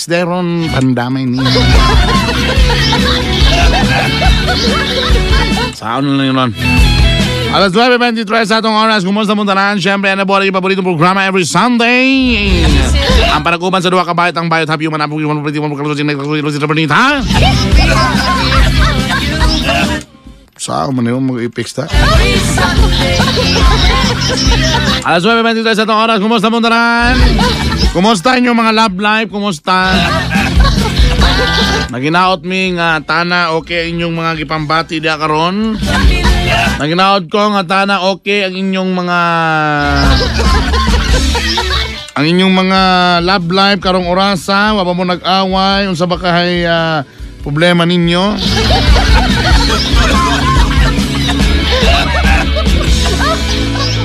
Deron pandamay ni. Saan na lang yun? Alas 9:23 sa atong oras. Kumusta mo tanan? Siyempre, ano po ang paboritong programa every Sunday? Ang panaguban sa duha ka bayot ang bayot happy human apog human pretty human kalusin ha? Saan man yung mag-i-fix ta? Alas 9:23 sa atong oras. Kumusta mo tanan? Kumusta inyong mga love life? Kumusta? Naginaot mi nga tana okay inyong mga gipambati diha karon. Naginaot ko nga tana okay ang inyong mga love life karong orasa, wa pa mo nag-away, unsa ba kahay problema ninyo?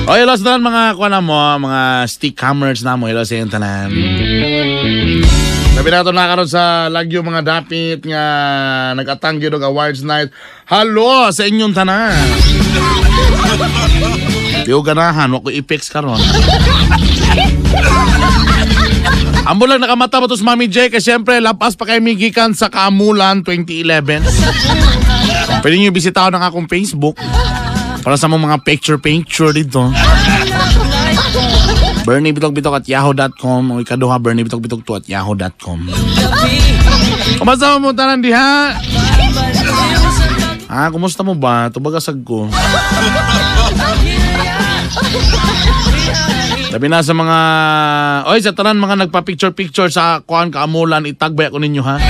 Oy, hello sa tanan mga kuan na mo, mga stick hammers na mo, hello sa inyong tanan. Sabi na ito na karon sa lagyo mga dapit nga nag-atanggi og awards night. Hello sa inyong tanan. Di ko ganahan, wa ko i-fix karon. Ambo lang nakamata ba to si Mami J kasi siyempre lapas pa kay migikan sa Kaamulan 2011. Pwede nyo bisitahan ang akong Facebook para sa mga picture-picture dito. BernieBitokBitok@yahoo.com o ikaduha BernieBitokBitok2@yahoo.com. Kumusta mo tanan diha? Ah, kumusta mo ba? Tubagasag ko. Labi na sa mga... Oy, sa tanan mga nagpa-picture-picture sa kuan Kaamulan, itagbay ako ninyo ha.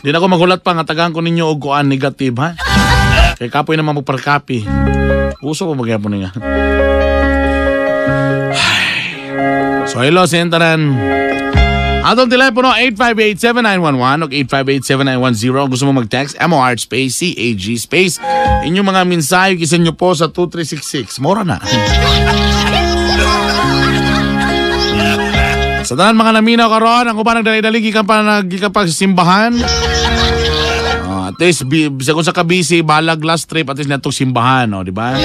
Di na ako magulat pa nga tagaan ko ninyo og kuan negative ha. Kay kapoy naman magparkapi. Uso pa magyapon niya. So hello sa tanan. Atong telepono 858-7911 o 858-7910. Gusto mo mag-text, MOR space CAG space. Inyong mga mensahe, isin nyo po sa 2366. Mora na. Sa tanan mga naminaw karon, ang uban nagdali-dali gikan pa nagikapagsimbahan. At least bisag kung sa kabisi balag last trip at least natong simbahan, oh, di ba?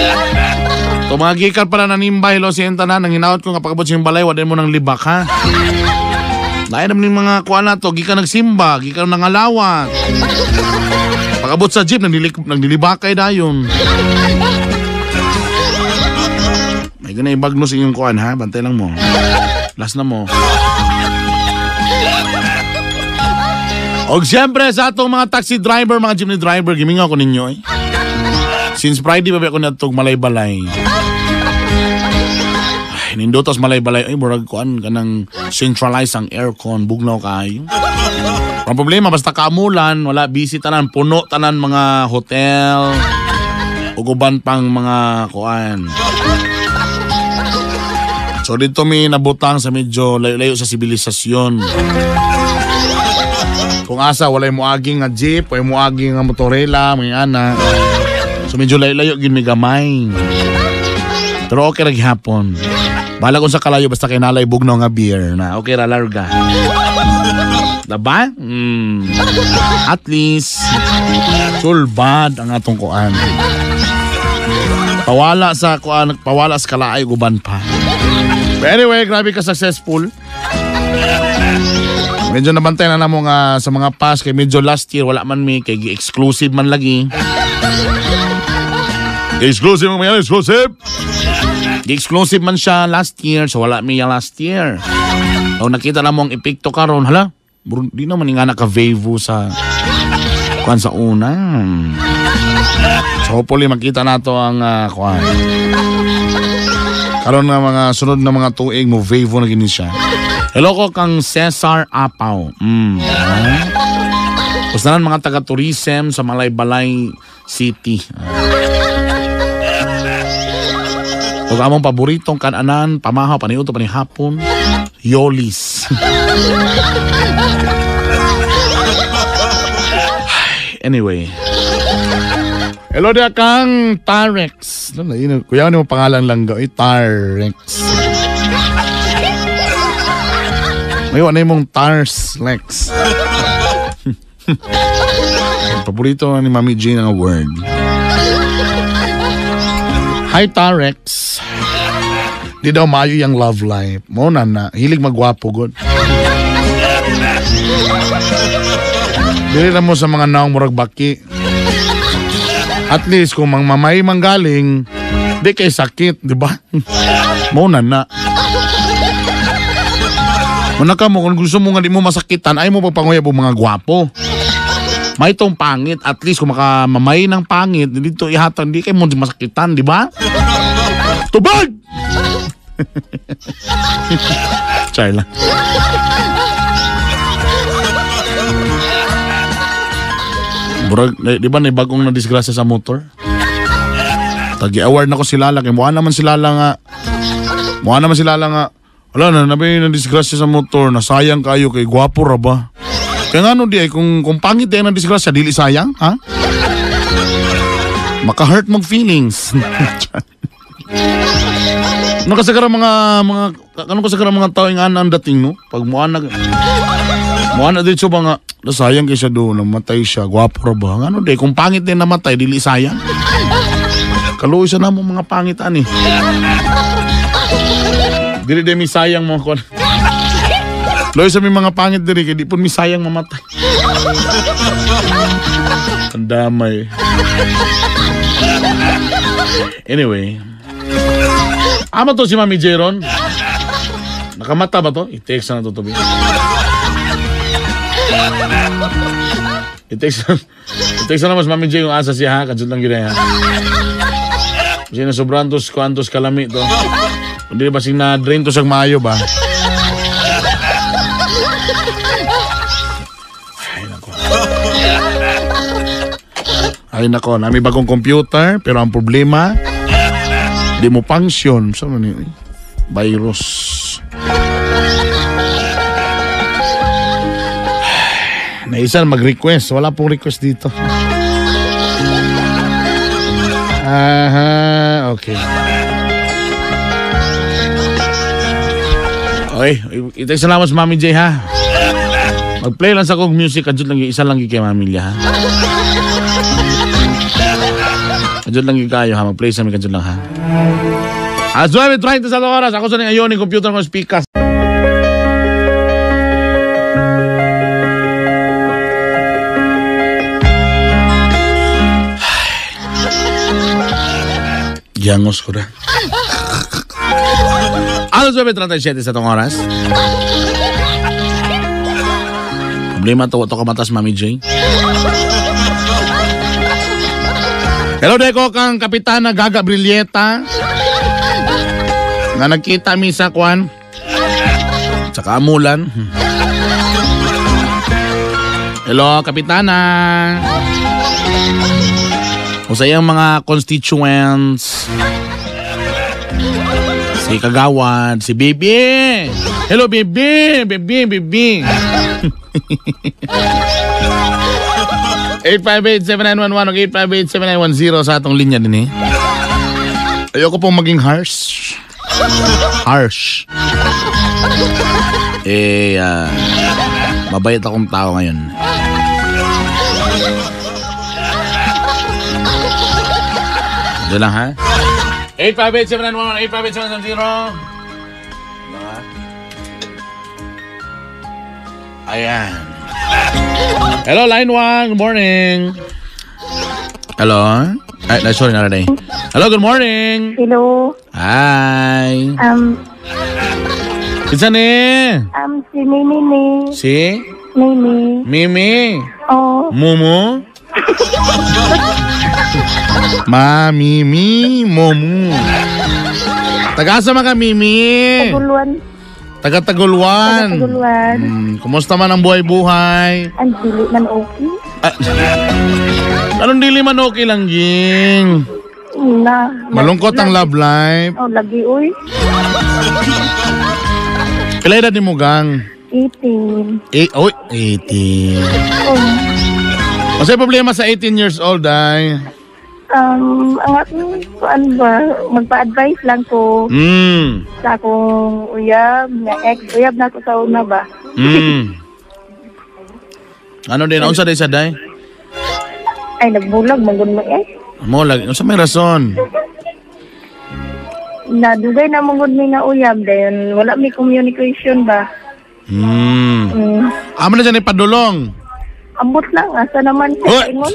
To mga gikan pala nanimba hello sa tanan, nang hinaot ko nga pagabot sa balay wa din mo nang libak ha. Lain naman yung mga kuan na to, gikan nagsimba, gikan nangalawat. Pagabot sa jeep nagnilibakay dayon. May ganay bagnos inyong kuan ha, bantay lang mo. Last na mo. Og siyempre sa atong mga taxi driver, mga jeepney driver, gimingaw ko ninyo eh. Since Friday pa ba ako natog Malay-Balay. Ay, nindotos Malay-Balay. Ay, murag kuan kanang centralized ang aircon, bugnaw kaayo. Ang problema basta kaamulan, wala busy tanan, puno tanan mga hotel ug uban pang mga kuan. So dito mi nabutang sa medyo layo-layo sa sibilisasyon. Kung asa walay moagi nga jeep, walay moagi nga motorela, mga ana. So medyo layo-layo gyud mi gamay. Pero okay ra gihapon. Bahala kung sa kalayo basta kay nalay bugnaw nga beer na okay ra larga. Diba? At least sulbad ang atong kuan. Pawala sa kuan, pawala sa kalaay uban pa. But anyway, grabe ka successful. Medyo nabantay na namo nga sa mga past kay medyo last year wala man mi kay exclusive man lagi. Exclusive man yan, exclusive. Exclusive man siya last year so wala mi last year. So nakita na mo ang epekto karon, hala, di naman nga naka-vevo sa kuan sa una. So hopefully makita nato ang kuan. Karon na mga sunod na mga tuig mo vevo na gini siya. Hello ko kang Cesar Apaw. Basta mga taga-tourism sa Malaybalay City. Ug among paboritong kananan, pamahaw, paniudto, panihapon, Yolis. Anyway. Hello dia kang Tarex. Kuya, ano mo pangalan lang ga? Tarex. May wala mong Tarslex. Paborito ni Mami Jane ang word. Hi Tarex. Di daw maayo yung love life. Mo na na. Hilig magwapo god. Dili na mo sa mga naong murag baki. At least kung mang mamay manggaling, di kay sakit, di ba? Mo na na. Muna ka mo, kung gusto mo nga di mo masakitan, ay mo pagpanguyab og mga gwapo. May itong pangit, at least kung makamamay ng pangit, dito ihatag, di kay mo masakitan, di ba? Tubag! Char lang. Murag, di ba may bagong na disgrasya sa motor? Tagi-award na ko si Lala. Kaya mukha naman si Lala nga. Wala na, nabi na disgrasya sa motor. Nasayang kayo kay gwapo ra ba? Kaya nga no di ay, kung pangit ay na disgrasya, dili sayang, ha? Maka-hurt mong feelings. Ano kasagara mga ano kasagara mga tao yung ang dating, no? Pag mukha na dito ba nga, nasayang kay siya doon, namatay siya, gwapo ra ba? Ano di, kung pangit din namatay, dili sayang. Kaluoy sa namo mga pangit ani. Dili di mi sayang mga kon. Luoy sa mi mga pangit diri kay di pud mi sayang mamatay. Ang damay. Anyway, ama to si Mami Jeron. Nakamata ba to? I-text na to to. I-text na mas Mami J kung asa siya ha. Kadsot lang yun ha. Kasi na sobrang tos kuantos kalami to. Hindi ba sing na-drain to sa maayo ba? Ay nako. Ay nako, nami bagong computer pero ang problema di mo function. Sa man ni virus. Naisa mag-request. Wala pong request dito. Aha, okay. Okay, i-text na lang sa Mami J ha. Mag-play lang sa kong music. Adjud lang, isa lang kay Mami ha. Adjud lang kayo ha. Mag-play sa mi kadjud lang ha. As 9:30 sa oras. Ako sa ngayon yung computer ko speaker. Giyangos ko na. Alas 9:37 sa itong oras. Problema to, ito kamatas, Mami J. Hello, Deko, kang Kapitana Gaga Brilleta. Nga nagkita mi sa kwan. Sa kaamulan. Hello, Kapitana. O sa iyang mga constituents. Si Kagawad, si Bibi. Hello, Bibi. Bibi, Bibi. 858-7911 o 858-7910 sa atong linya din eh. Ayoko pong maging harsh. Harsh. Eh, mabait akong tao ngayon. Diyan lang ha. 858-7911, 858-770. Ayan. Hello, line 1. Good morning. Hello? Ay, sorry, naraday. Hello, good morning. Hello. Hi. Kinsa ni? Si Mimi ni. Si? Mimi. Mimi? Oo. Mumu? Mami, mi, momu. Taga-asa man ka, Mimi? Taguluan. Taga-Taguluan. Taga-Taguluan. Kumusta man ang buhay-buhay? Ang dili man okay. Ah, anong dili man okay lang, Ging? Na. Malungkot ang love life. Oh, lagi, uy. Pila edad ni mo, Gang? 18. Oy, 18. Oh. Masay problema sa 18 years old, ay? Ang akong, kuan ba, magpa-advise lang ko sa akong uyab, na ex-uyab na ako sa una ba? Ano din, unsa day sa day? Ay, nagbulag, manggun mo eh. Mulag, unsa may rason? Nadugay na manggun mi nga uyab, then wala mi communication ba? Amo na dyan ipadulong? Ambot lang asa naman siya ingon.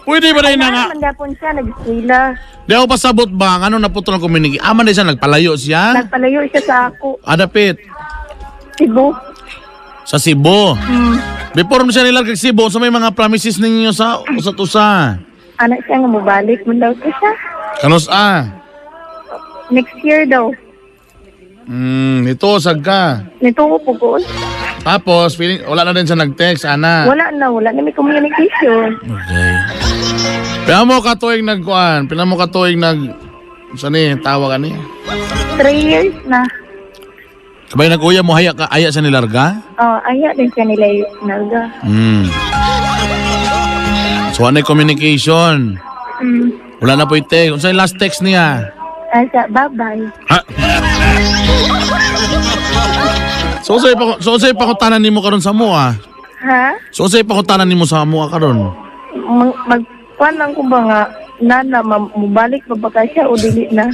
Pwede ba rin na nga? Ay, man siya nag-eskwela. Di ako pasabot ba ano naputol ang communication? Aman din siya nagpalayo siya? Nagpalayo siya sa ako. Adapit. Cebu. Sa Cebu. Before mo siya nilargag Cebu, sa may mga promises ninyo sa usat-usa. Anak siya nga mobalik man daw siya. Kanos ah? Next year daw. Ito sag ka. Nito ko pugol. Tapos feeling wala na din siya nag-text, ana. Wala na may communication. Okay. Pila mo katuig nagkuan, pila mo katuig nag sani tawag ani? 3 years na. Kabay nag-uya mo haya ka aya sa nilarga? Oh, aya din siya nila nalga. So ano communication? Wala na po yung text. Unsa yung last text niya? Ay, sa bye-bye. Ha? So unsay pakutanan nimo karon sa mua? Ha? So unsay pakutanan nimo sa mua karon? Magkuan lang ko ba nga nana mubalik pa ba ka siya o dili na?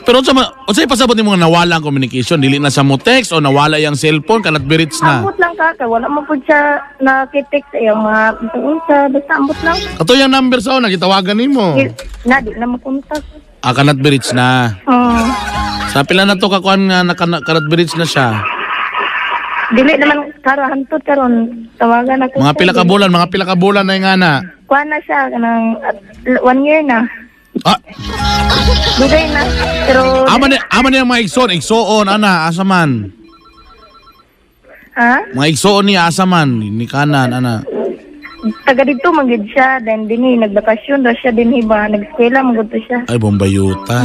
Pero unsay pasabot nimo nga nawala ang communication, dili na sa mo text o nawala yang cellphone kanat birits na? Ambot lang ka, kay wala man pud siya nakitext sa iyang mga unsa, basta ambot lang. Kato yung number sa una gitawagan nimo. Na di na makontak. Ah, kanat birits na. Sa pila na to kakuan nga kanat birits na siya. Dili naman karon hantod karon tawagan ako. Mga pila ka bulan na yung ana. Kuan na siya kanang 1 year na. Ah. Dugay na. Pero ama niya mga igsoon, igsoon ana asa man. Ha? Mga igsoon niya asa man ni kanan ana. Taga dito man gid siya, then dinhi nagbakasyon ra siya dinhi ba, nag-eskwela man gud to siya. Ay bombayuta.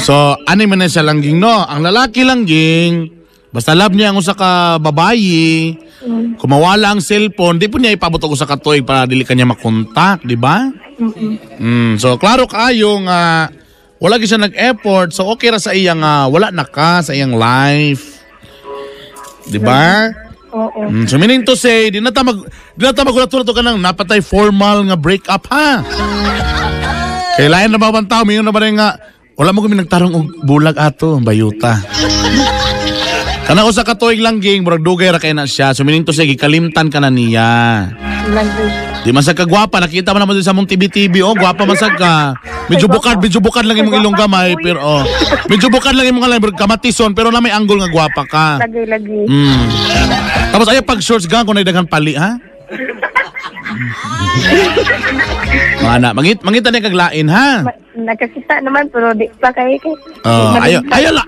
So, ani man na siya langging no? Ang lalaki langging, basta love niya ang usa ka babayi. Kung mawala ang cellphone, di po niya ipabot og usa ka tuig para dili kanya makontak, di ba? So klaro kaayo nga wala gyud siya nag-effort, so okay ra sa iya nga wala na ka sa iyang life. Di ba? Oo. So meaning to say, di na ta magulat-ulat ka nang napatay formal nga break up ha. Kay lain na ba bang tao, mingon na ba rin nga wala mo kami nagtarong og bulag ato, bayuta. Kana usa ka tuig lang ging, murag dugay ra kay na siya. So meaning to say, gikalimtan ka na niya. Di man sa kagwapa, nakita mo naman din sa mong TV-TV, oh, gwapa man sa ka. Medyo bukad lang imong ilong gamay, pero oh. Medyo bukad lang imong alay, kamatison, pero na may angle nga gwapa ka. Lagi. Tapos ayaw pag shorts gang kung daghan pali, ha? Mana, mangita niya kaglain, ha? Nakakita naman pero di pa kay.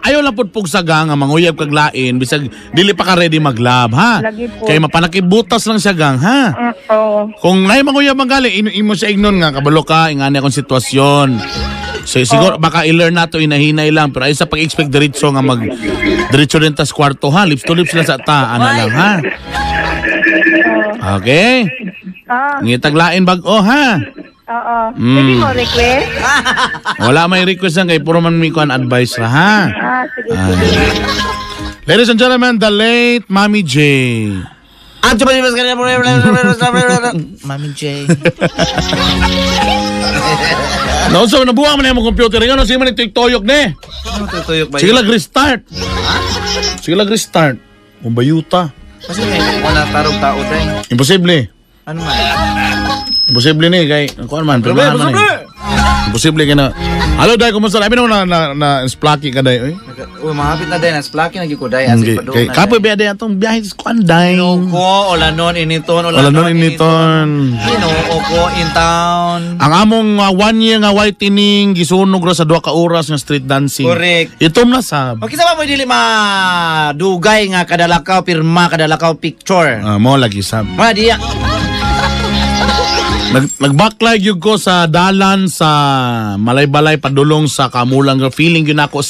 Ayaw lang pud pugsaga nga manguyab kaglain bisag dili pa ka ready maglab, ha? Kay mapanakibutas lang siya gang, ha? Oo. Kung nay manguyab man gali, imo siya ignon nga kabalo ka ingani akong sitwasyon. So siguro baka i-learn nato inahinay lang pero ay sa pag-expect diretso nga mag diretso din tas kwarto, ha? Lips to lips lang sa ta, ana lang, ha? Okay? Ngitaglain bag-o, ha? Oo. Pwede mo request? Wala may request lang kay puro man mi kuan advice ra, ha? Ah, sige. Ladies and gentlemen, the late Mami J. Mami J. No, so nabuha man imong computer ngayon, sige man tuyok ni. Tuyok ba? Sige lang restart. Sige lang restart. Kumbayuta. Kasi may wala tarong tao tay. Imposible. Ano man? Imposible ni kay kuan man, pero man. Imposible kay na. Halo day, kumusta? Abi na na splaki ka day oy. Uy, mahapit na day na splaki na gyud ko day as ipadung. Kay kapoy ba day atong biyahe sa kuan day. Ko olanon initon olanon initon. Ginoo ko in town. Ang among 1 year nga whitening gisunog ra sa 2 ka oras nga street dancing. Correct. Itom na sab. Okay sa ba mo dili ma dugay nga kadalakaw pirma kadalakaw picture. Mo lagi sab. Ma diya. Nagbacklag yun ko sa dalan sa Malaybalay padulong sa Kamulang. Feeling yun ako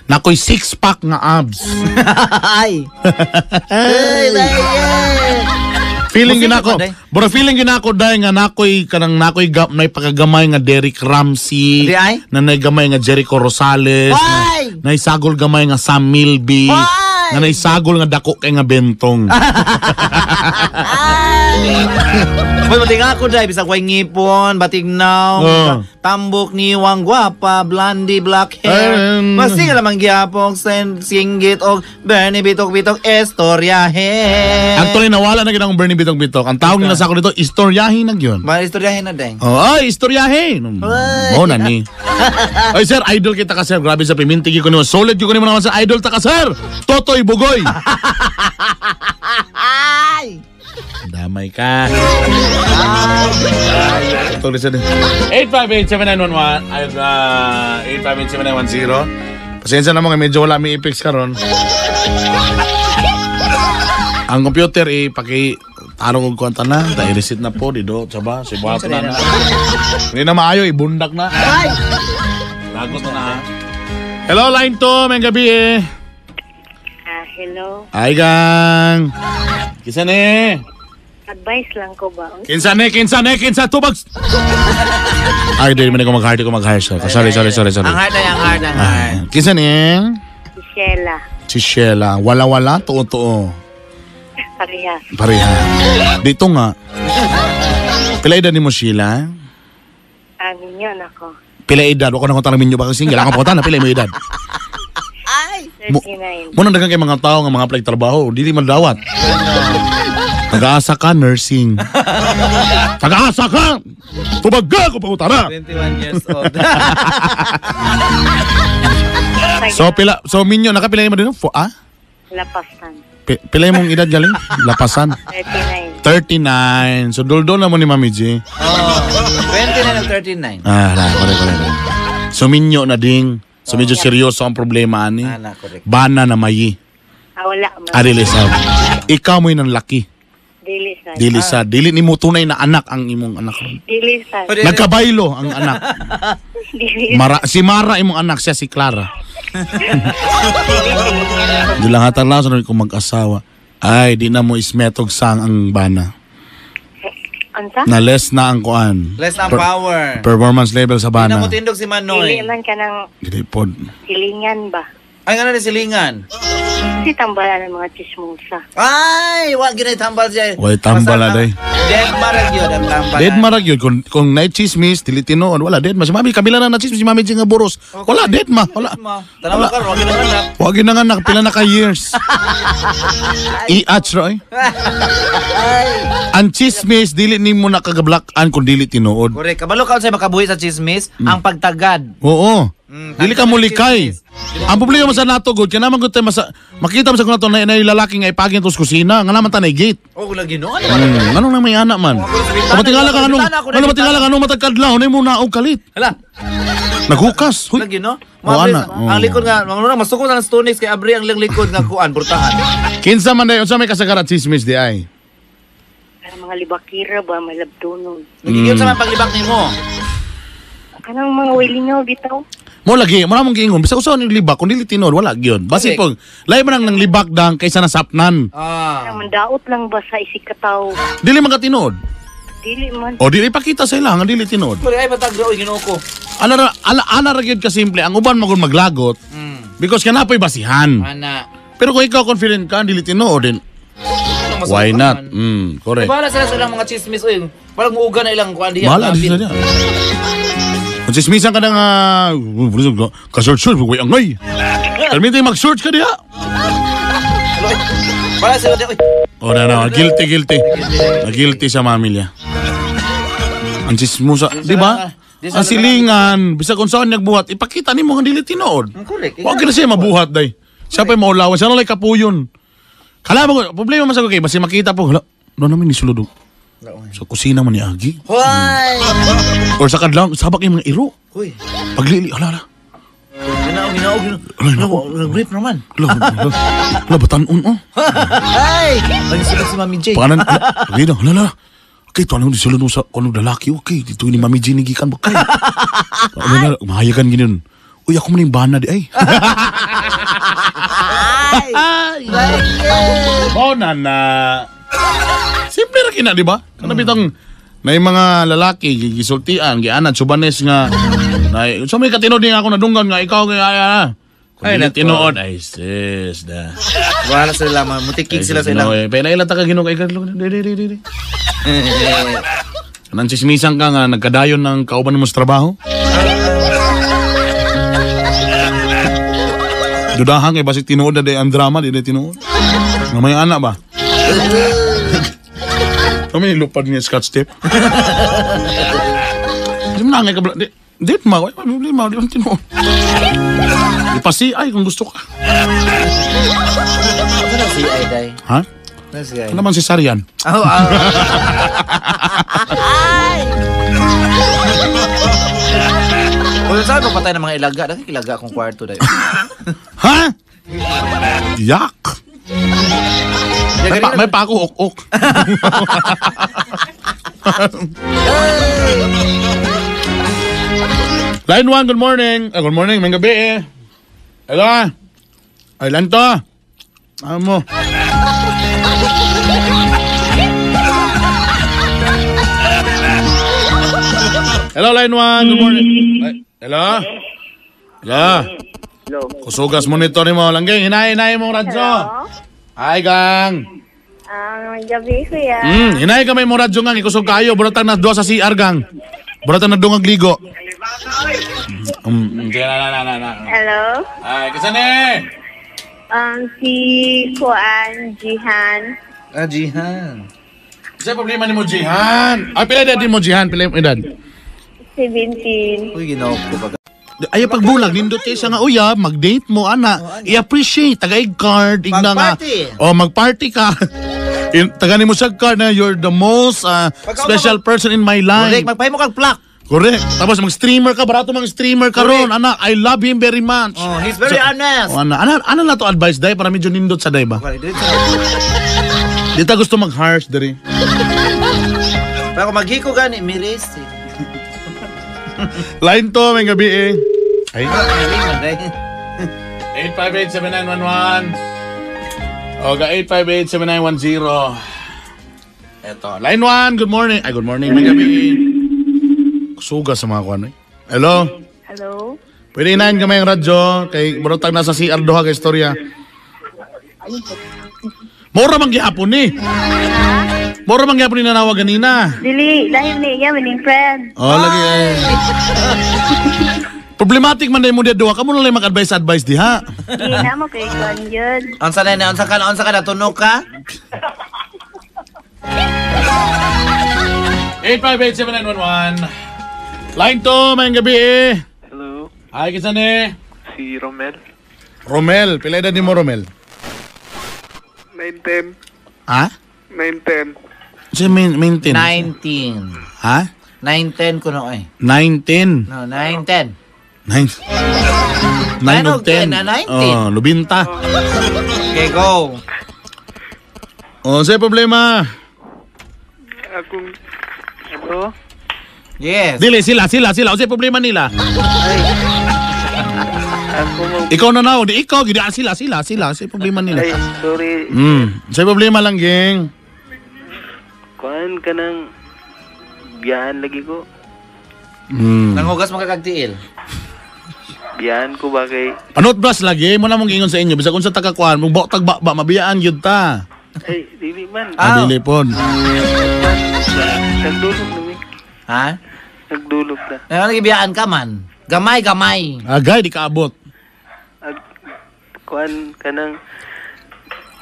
nakoy six pack nga abs. Ay. Ay, Feeling yun ako. Bro, feeling yun ako dahil nga nakoy kanang nakoy nay pakagamay nga Derek Ramsey, na naigamay nga Jericho Rosales, na naisagol gamay nga Sam Milby, na naisagol nga dako kay nga Bentong. Boy, mating ako dai bisag way ngipon, batignaw, tambok niwang gwapa, blondie, black hair. Masinga lamang gyapon sen singgit og Bernie Bitok Bitok estoryahe. Actually, nawala na gid ang Bernie Bitok Bitok. Ang tawag nila sa ako dito, istoryahe na gyud. Mga istoryahe na deng. Oh, ay, istoryahe. Mo na ni. Ay, sir, idol kita ka, sir. Grabe sa piminti ko nimo. Solid ko nimo naman sa idol ta ka, sir. Totoy Bugoy. Ay! Damay ka. Ito ulit sa 858-7911. Ay, 858-7910. Pasensya na mga medyo wala may ipix karon. Ang computer eh, paki tarong og kwanta na, dahil reset na po dito, tsaba, si buhat na na. Hindi na maayo, ibundak na. Ay! Lagot na na. Hello, line 2, may gabi eh. Hello. Ay, gang. Kinsa ni? Advice lang ko ba? Kinsa ni? Kinsa ni? Kinsa tubag? Ay, di man ko mag-heart, di ko mag-heart. Sorry, sorry, sorry, sorry. Ang heart ay ang heart, ang heart. Kinsa ni? Si Sheila. Si Sheila. Wala-wala, tuo-tuo. Parehas. Pareha. Dito nga. Pila edad ni mo, Sheila? Amin yun ako. Pila edad? Wako na kung tanong minyo ba kasi single. Ako po na, pila mo edad. 39. Muna daghang kay mga tao nga mga apply trabaho, dili man dawat. Tagaasa ka, nursing. Tagaasa ka! Tubag ka kung pangutana! 21 years old. So pila, so minyo nakapila mo din fo ah? Lapasan. Pila imong edad galing? Lapasan. 39. 39. So duldol na mo ni Mami G. Oh, 29 and 39. Ah, la, correct, correct, correct. So minyo na ding. So medyo seryoso ang problema ani. Ana, correct. Bana na mayi. Ah, wala man. Adili sa. Ikaw mo'y nang laki. Dili sa. Dili sa dili nimo tunay na anak ang imong anak. Dili sa. Nagkabaylo ang anak. Dili. Mara, si Mara imong anak siya si Clara. Di lang hatang lang sa kung mag-asawa. Ay, di na mo ismetog sang ang bana. Unsa? Na less na ang kuan. Less ang power. Performance level sa Di na bana. mo tindog si Dili Manoy. man ka ng Dili pod. silingan ba? Ay, nga na ni silingan. Kasi tambalan ng mga chismosa. Ay, wa ginay tambal siya. Way tambal Basta na, day. Dead marag yun ang tambal. Dead marag yun. Kung night chismis, dili tinuon. Wala, dead ma. Si Mami, kabila na na chismis, si Mami nga boros. Wala, dead ma. Wala. Tanawa ka, wag ginang anak. Wag yun na nga, pila na ka years. I-atch ra eh. Ang chismis, dili nimo nakagablakan kung dili tinuod. Correct. Kabalo ka unsay makabuhi sa chismis, ang pagtagad. Oo. Dili ka mulikay. Chismis. Ang problema sa nato gud, kaya naman gud tayo makita mo sa kuno na lalaki nga ipagin to sa kusina, nga naman ta na gate. Oh, lagi no. Ano Anong na may anak man? Matingala ka anong, ano matingala ka anong matagkadlaw, na mo na og kalit. Hala, Naghukas. Huy. lagi no. Oh, Mga ana. ang likod nga, mga masuko na ng stonix kay abri ang lang likod nga kuan burtahan. Kinsa man day unsa may kasagaran chismis di ay? Para mga libakira ba, malabdunon. Nagigil sa mga paglibak nimo. Kanang mga wilingaw bitaw. Mo lagi, mo na mong giingon, bisag usa ni libak kung dili tinuod wala gyud. Basi Correct. pag lahi man ang nang libak dang kaysa nasapnan. Ah. Kanang mandaot lang ba sa isig kataw. Dili man ka tinuod. Dili man. O dili ipakita sa ila nga dili tinuod. Pero ay matag oy Ginoo ko. Ana ra ala ana ra gyud ka simple ang uban magud maglagot because kanapoy basihan. Ana. Pero kung ikaw confident ka dili tinuod din Ano, why masuko not? man. Correct. Bahala sila sa ilang mga chismis oy. Parang muuga na ilang kuan diya. Bahala di sila diya. Kung chismisan ka na nga, ka-search-search, way angay. Permite mag-search ka diha. Bahala sila diya oy. O na na, guilty, guilty. Na-guilty sa mami niya. Ang chismosa, di ba? Ang silingan, bisag kung saan nagbuhat, ipakita nimo nga dili tinuod. Correct. Huwag na siya mabuhat, day. Siya pa'y maulawan. Siya na lang kapuyon. Kala mo, problema man sa ko kay, basta makita po, hala, no namin ni sulod. Sa kusina man ni Agi. Hoy. Or sa kadlaw, sabak yung mga iro. Hoy. Paglili, hala, hala. Ginoo, Ginoo, Ginoo. Alay, nako. Nag-rape naman. Hala, hala, hala, batanon, oh. Ay! Pag sila si Mami J. Pakanan, hala, pagli hala, hala. Okay, ito anong sulod mo sa kanong lalaki, okay. Dito ni Mami J gikan ba kay? Ano na, mahayagan ginin. Uy, ako man yung bana di ay. Ay! Oh, nana. Simple ra kina, di ba? Kana bitang na yung mga lalaki gisultian, gianad subanes nga na so may katinod nga ako nadunggan nga ikaw nga ay, ay, ay. Kung ay, tinuod, ay sis da. Wala sila, mutikig sila sa ilang. Pero ilang taka Ginoo kay kadlok. Di. Kanang chismisan ka nga nagkadayon ng kauban mo sa trabaho. Dudahan kay basig tinuod na day ang drama, di day tinuod. Nga may anak ba? Kami nilupad niya scotch tape. Di mo na nga kabla. Di ma, di ma, di tinuod. Ipasi ay kung gusto ka. Ano si ay day? Ha? Ano si ay? Ano naman si Sarian? Oh, Ay! Kung saan pa patay ng mga ilaga, nakikilaga akong kwarto day. Ha? Yak! May pa ako ok-ok. Line 1, good morning. Good morning, may gabi eh. Hello? Ay, line to. Ano mo? Hello, line 1, good morning. Ay, hello? Hello? Hello. Kusugas monitor mo. Langgeng, hinay-hinay mong radyo. Hi, gang. Gabi, kuya. Hinay ka may mong radyo gang. Ikusog kayo. Buratang na duwa sa CR, gang. Buratang na dungag ligo. Na. Hello? Ay, kasane? Si Kuan, Jihan. Ah, Jihan. Sa problema ni mo, Jihan. Ay, pila edad ni mo, Jihan? Pila edad? 17. Uy, ginoo ko ba? Ayaw pagbulag, nindot kayo siya nga, uya, mag-date mo, ana. I-appreciate, tagaig card, igna nga. Mag-party. O, mag-party ka. Taga ni mo siya card na you're the most special person in my life. Correct, magpahimo kag plaque. Correct. Tapos mag-streamer ka, barato mag-streamer ka ron, ana. I love him very much. Oh, he's very honest. Oh, ana, ana na to advice, day, para medyo nindot sa day ba? Di ta gusto mag-harsh, diri. Pero kung maghiko gani, miris. Line to, may gabi eh. Ay. Day. 858-7911. Oga, 858-7910. Eto, line 1, good morning. Ay, good morning, may gabi. Suga sa mga kuwan eh. Hello? Hello? Pwede inahin kamay ang radyo kay murotag nasa CR duha kay istorya. Mura man gihapon ni. Mura man gihapon ni nanawag ganina. Dili, dahil ni iya, maning friend. Oh, lagi eh. Problematic man mo diya duha. Kamo na lang mag-advise-advise diha. Di na mo kay Kuan yun. Unsa na, unsa ka na, tunog ka? 858-7911. Line 2, may gabi eh. Hello, Ay, kinsa ni? si Romel. Romel. Pila edad ni mo, Romel? 910. Ha? 910. Siya maintain. 19. Ha? 9-10 ko no eh. 19. No, 9-10. 9. 9 of 10. 19. Oh, lubinta. Okay, go. Oh, sa'yo problema. Akong... Hello? Yes. Dili, sila. O sa'yo problema nila. Ay. Ako mag... Ikaw na na, di ikaw, gidi sila. Sa'yo problema nila. Ay, sorry. Sa'yo problema lang, geng. Kuan ka ng... Biyahan lagi ko. Nanghugas mo kakagtiil. Biyahan ko ba kay... Panotbras lagi, mo na mong ingon sa inyo. Bisag unsa takakuan, mong baog tagba ba, mabiyaan yun ta. Ay, dili man. Ah, dili pon. Nagdulog na mi. Ha? Nagdulog na. Ngayon nagibiyaan ka man. Gamay, gamay. Agay, di kaabot. Kuan ka ng...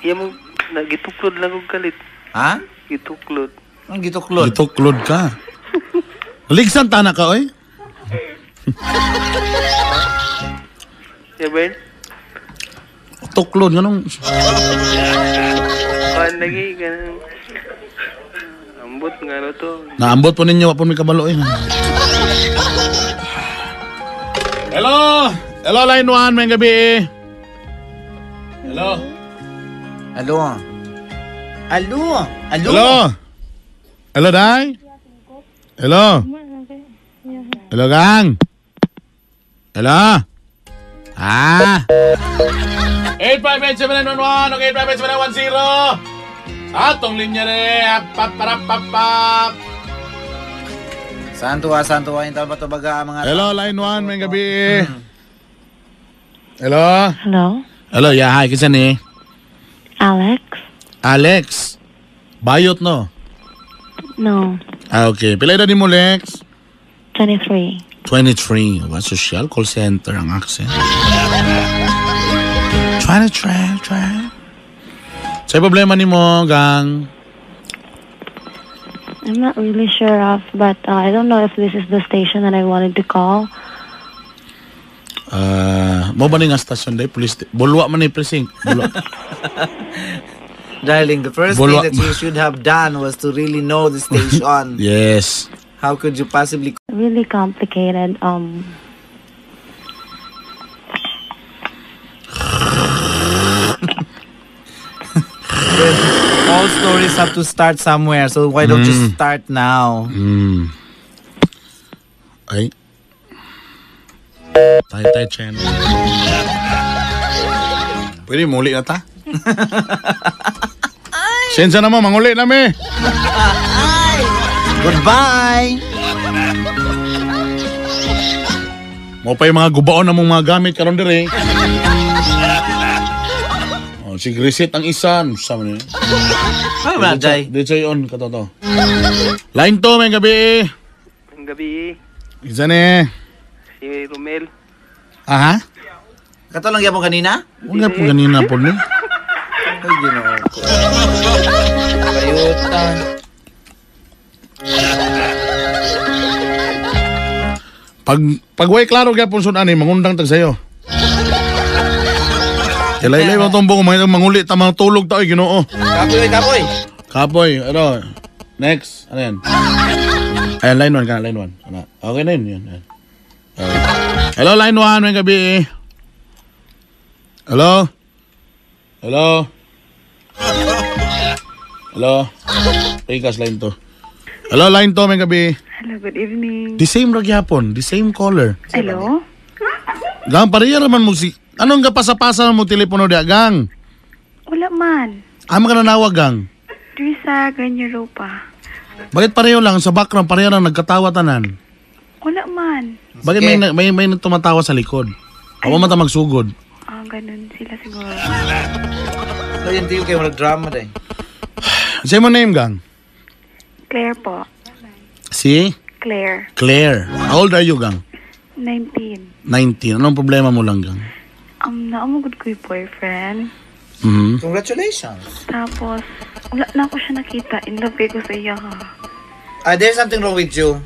Iya mo, nagituklod lang kong kalit. Ha? Gituklod. Ang gituklod? Gituklod ka. Ligsan tana ka, oy. Yeah, Ben? Tuklod, ganun. Kuan lagi, ganun. Ambot nga ano to. Naambot po ninyo, wa po may kabalo eh. Hello! Hello, line 1, may gabi. Hello? Hello? Hello? Hello? Hello? Hello, Day? Hello? Hello, gang? Hello? Ah! 858-7911 okay, 858-7910. Atong linya rin. Apap, Saan tuwa, yung tama tubaga ang mga... Hello, line 1, may gabi. Hello? Hello? Hello, yeah, hi. Kinsa ni? Alex? Alex. Bayot, no? No. Ah, okay. Pila edad nimo, Lex? 23. 23. Ba, social call center ang accent. 23, try. Sa problema nimo, gang? I'm not really sure of, but I don't know if this is the station that I wanted to call. Mo ba ni nga stasyon day? Police, Bulwa man ni precinct. Bulwa. Darling, the first thing that you should have done was to really know the station. Yes. How could you possibly... Really complicated. All stories have to start somewhere, so why don't you start now? Ay. Tay Chen. Pwede muli na ta? Sensya na mo, manguli na mi. Goodbye! Mo pa yung mga gubaon na mong mga gamit karon dire. Oh, si reset ang isa. Sa man yun? Ano ba, Jay? Dito on, katoto. Line 2, may gabi. Ang gabi, Isa ni. si Romel. Aha? Kato lang gyapon kanina? Wala po ganina po ni. Ay, Ginoo ko. Kayutan. Pag way klaro gyapon sud ani mangundang tag sayo. Ilay-ilay mo tumbong mga manguli ta mga tulog ta oy Ginoo. Kapoy, kapoy. Kapoy, ano? Next, ano yan? Ayan, line 1 ka, line 1. Ano? Okay na yun, yun. Ayan. Okay. Hello, line 1, may gabi. Hello? Hello? Hello? Pikas, line 2. Hello, line 2, may gabi. Hello, good evening. The same ra gyapon, the same caller. Hello? Gang, pareha raman mo si... Anong gapasa-pasa mo telepono diya, gang? Wala man. Ama ka nanawag, gang? Diri sa Grand Europa. Bakit pareho lang sa background, pareho lang nagkatawa tanan? Wala man. Bakit may tumatawa sa likod? Ako man ta magsugod. Ah, ganun sila siguro. So, yun tiyo kayo drama day. Say mo name, gang? Claire po. Si? Claire. Claire. How old are you, gang? 19. 19. Anong problema mo lang, gang? Naamugod ko yung boyfriend. Mm-hmm. Congratulations. Tapos, wala na ako siya nakita. In love ko sa iya ha. There's something wrong with you.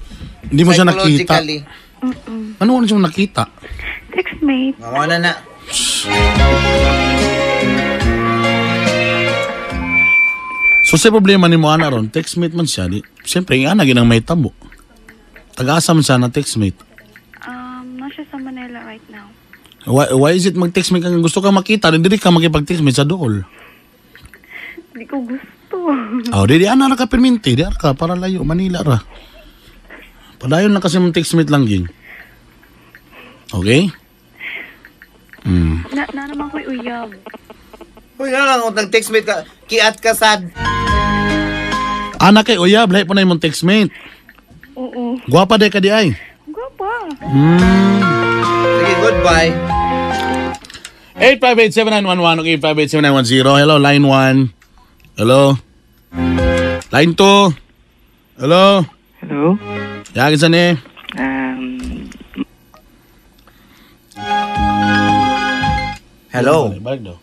Hindi mo siya nakita. Ano siya nakita? Textmate. Mawala na. So, sa problema ni mo, ana ron, textmate man siya. Di, siyempre, yung ana, ginang may tabo. Tagasa man siya na textmate. Nasa sa Manila right now. Why is it mag-textmate ka? Gusto ka makita, hindi ka makipag-textmate sa dool. Hindi ko gusto. Oh, di ana ra ka perminti, di ka para layo Manila ra. Padayon lang kasi mong textmate lang ging. Okay? Na naman ko'y uyab. Uy, ano lang, kung nag-textmate ka, kiat ka sad. Ana kay uyab, lahi po na imong textmate. Oo. Gwapa day ka di ay. Gwapa. Sige, goodbye. 858-7911 o 858-7910. Hello, line 1. Hello. Line 2. Hello. Hello? Yagi sa ni. Hello. Balik daw.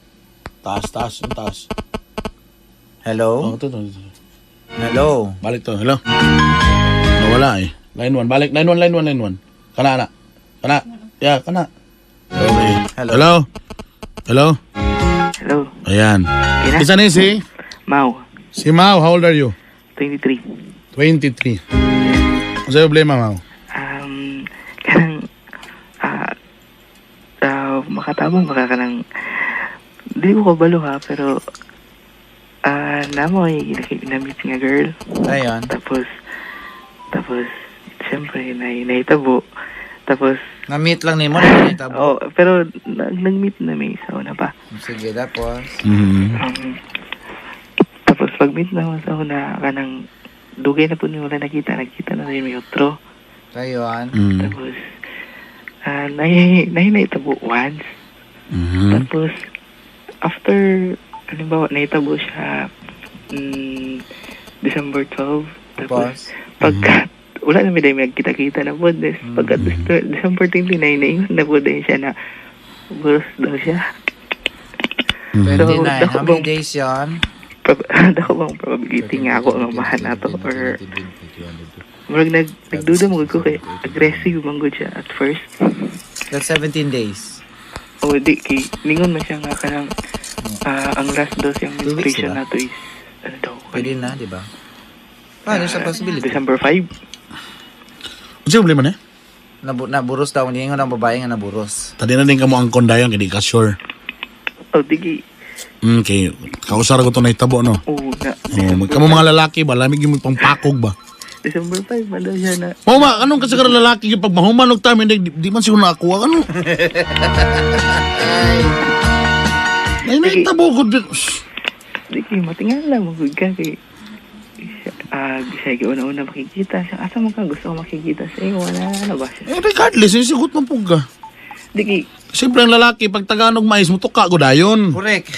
Taas, taas, yung taas. Hello? Oh, ito, ito, ito. Hello. Balik to. Hello. Nawala eh. Line 1. Balik. Line 1, line 1, line 1. Kana, ana. Kana. Yeah, kana. Okay. Hello. Hello. Hello. Hello? Ayan. Kina? Isa ni si? Mau, Si Mau, how old are you? 23. 23. Ano sa'yo problema, Mau? Kanang, makatabang baka kanang, di ko kabalo ha, pero, namo ay na-meet nga girl. Ayun. Tapos, siyempre, nahitabo. Tapos, Na-meet lang ni mo, nahitabo. oh, pero, nag-meet na may sa una pa. Sige, tapos. Mm-hmm. Tapos, pag-meet na ako sa una, kanang, dugay na po ni wala nakita na rin may otro. Ayun. Mm. Tapos, nahinahitabo once. Mhm. Tapos, after, halimbawa, nahitabo siya December 12. Tapos, pagka, wala na may dahil nagkita-kita na po. Des, pagka December 29, naingon na po din siya na buros daw siya. 29. So, How many days yan? Dako bang probability nga ako ang amahan na to or murag nagduda mo ko kay aggressive man gud siya at first. That's 17 days. O di kay ningon man siya nga kanang ang last daw siyang 2 weeks, menstruation diba? na to is ano daw? Pwede na, di ba? Ano siya possibility? December 5. Unsa problema na? Naburos daw. Ningon ang babae nga naburos. Tadi na din ka mo ang kondayon kay di ka sure. O di kay Okay, kausar ko to na itabo no. oo na. Oh, kamo mga lalaki ba lamig yung pangpakog ba? December 5 man daw siya na. Oh, ma, anong kasi karon lalaki yung pag mahuman og time hindi di man siguro nakakuha ano. Ay, naitabo ko. Di kay matingala mo gud ka kay siya una-una makikita siya. Asa man ka gusto ko makikita sa iyo wala na ba siya. Eh, regardless, yung sigut man po ka. Di kay Siyempre, ang lalaki, pag taganog mais, mo tuka ko dayon. Correct.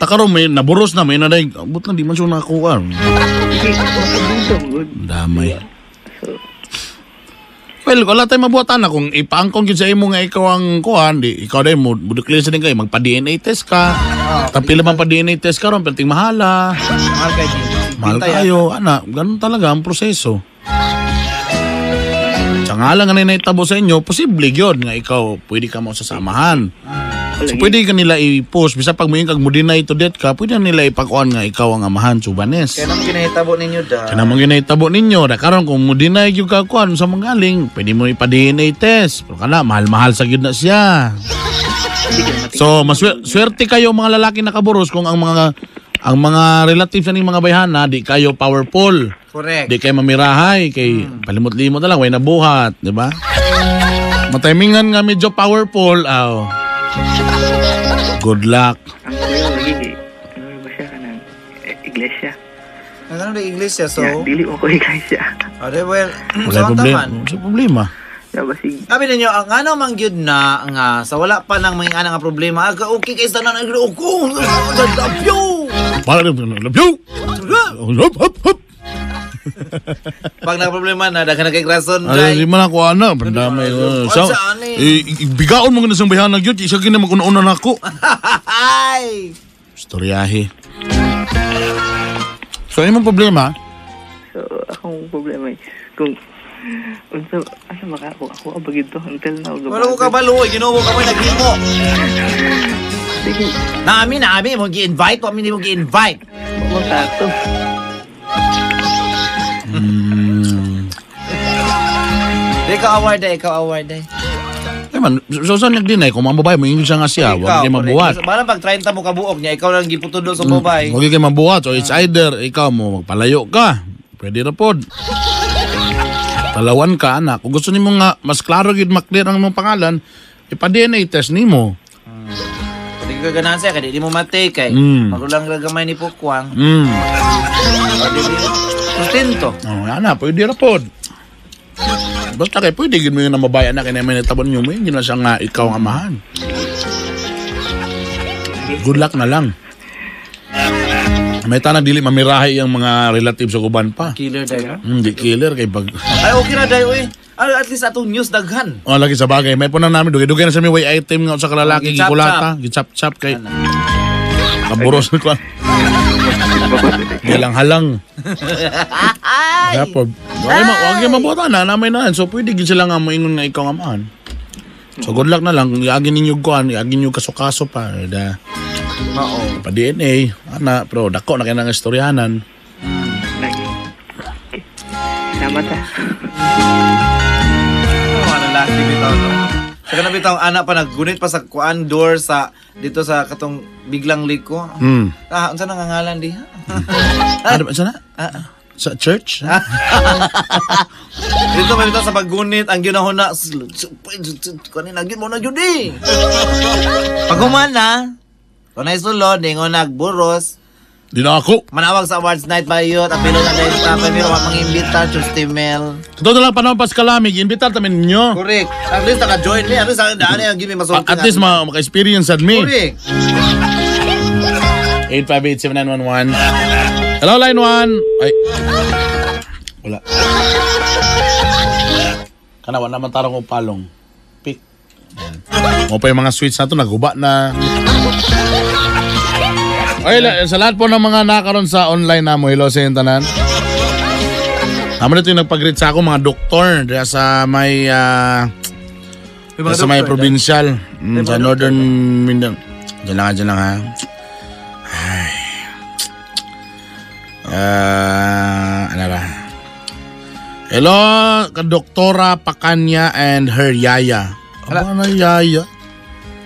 Takaro, may naburos na, may naday. Abot lang, di man siya nakakuha. di kay makaduda mo gud. Damay. So Well, wala tayong mabuhatan na kung ipaangkong yun sa imo nga ikaw ang kuhan, di, ikaw din mo, budukli sa din kayo, magpa-DNA test ka. Tapila man pa-DNA test ka ron, pero ting mahala. Mahal kayo. Mahal kayo, ana, ganun talaga ang proseso. Sa nga lang nga naitabo sa inyo, posible yun nga ikaw pwede ka mo sasamahan. So pwede ka nila i-post, bisa pag mo yung kag mo deny to death ka, pwede na nila ipakuan nga ikaw ang amahan, Subanes. Kaya naman kinahitabo ninyo da. Kaya namang ginaitabo ninyo, na karon kung mo deny yung kakuan sa manggaling, pwede mo ipa-DNA test. Pero kana, mahal-mahal sa gyud na siya. So, maswerte kayo mga lalaki nakaburos kung ang mga relatives na ning mga bayhana, di kayo powerful. Correct. Di kayo mamirahay, kay palimot-limot na lang, way nabuhat, di ba? Matimingan nga medyo powerful, aw. Good luck. Ang kuya lagi kay ano ba siya kanang iglesia. Ano na iglesia, so? Yeah, dili mo ko iglesia. Oh, di, well, Wala so ang problema. taman. Wala problema. Sabi ninyo, ang ano man gyud na nga sa wala pa nang may ana nga problema, aga okay kay tanan ang ko. Love you. Para love you. Hop, hop, hop. Pag nakaproblema na, daghan na kay rason Ay, di man ako ana, pandamay. So, bigaon mo gina sa bayhana gyud, isa gina maguna-una nako. Ay. Istoryahe. So, ano mong problema? So, akong problema is kung unsa asa maka ako ako abagid to until now. Wala ko kabalo, oy, Ginoo ka mo naghimo. Sige. Naami mo gi-invite, wa mi mo gi-invite. Mo Di ka award eh, ikaw award eh. Ay man, so saan nag-deny kung mga babae mo ingin siya nga siya, wag kayo mabuhat. Balang pag 30 mo kabuok niya, ikaw lang giputudo sa babae. Wag kayo mabuhat. So it's either ikaw mo magpalayo ka. Pwede ra pod. Talawan ka anak. Kung gusto nimo nga mas klaro gid maklear ang imong pangalan, ipa-DNA test nimo. Pwede ka ganahan siya, kaya di mo matay kay. Magulang ra gamay ni Pukwang. Sustento. Oh, ana, pwede ra pod. Basta kay pwede gid mo yung namabay anak kay may natabon niyo mo yun na siya nga ikaw ang amahan. Good luck na lang. May tanang dili mamirahay ang mga relatives sa uban pa. Killer dayo. Hindi killer kay pag Ay okay ra dayo eh. Ano, at least atong news daghan. Oh, lagi sa bagay. May punan namin dugay-dugay na sa mi way item nga sa kalalaki gikulata, gichap-chap kay kaburos ni kuan. Gilang halang. Kaya po, wag yung mabuta na, namay na. So, pwede gid sila nga moingon nga ikaw nga amahan. So, good luck na lang. Iagin ninyo kuan, iagin ninyo kaso-kaso pa. Da, Oo. pa DNA, ana, pero dako na kayo ng istoryahanan. Okay. Salamat ah. Oh, ano laki bitaw no. Sa kanang bitaw anak pa naggunit pa sa kuan door sa dito sa katong biglang liko. Ah, unsa nang ngalan diha? Ano ba sana? Sa church? Dito may bitaw sa paggunit ang ginahon na kanin gyud mo na gyud eh. Pag humana, kunay sulod ingon nagburos. Di na ako. Manawag sa awards night bayot. Apilo na dahil sa pero mangimbita Tuesday Mel. Totoo lang panahon pas kalamig, imbitar tamin ninyo. Correct. At least naka-join me. At least ang daan ang give me masulti. At least maka-experience at me. Correct. 858-7911. Hello, line 1. Ay. Wala. Kana, wala naman tarong og palong. Pick. Mo pa yung mga sweets na to, naguba na. Ay, sa lahat po ng mga nakaroon sa online na mo, hello sa inyong tanan. Tama dito yung nagpag-greet sa ako, mga doktor, diya sa may, sa may provincial, sa Northern Mindanao. Diyan lang, ha. Ay. Ano ba? Hello, Doktora Pakanya and her yaya. Aba na yaya.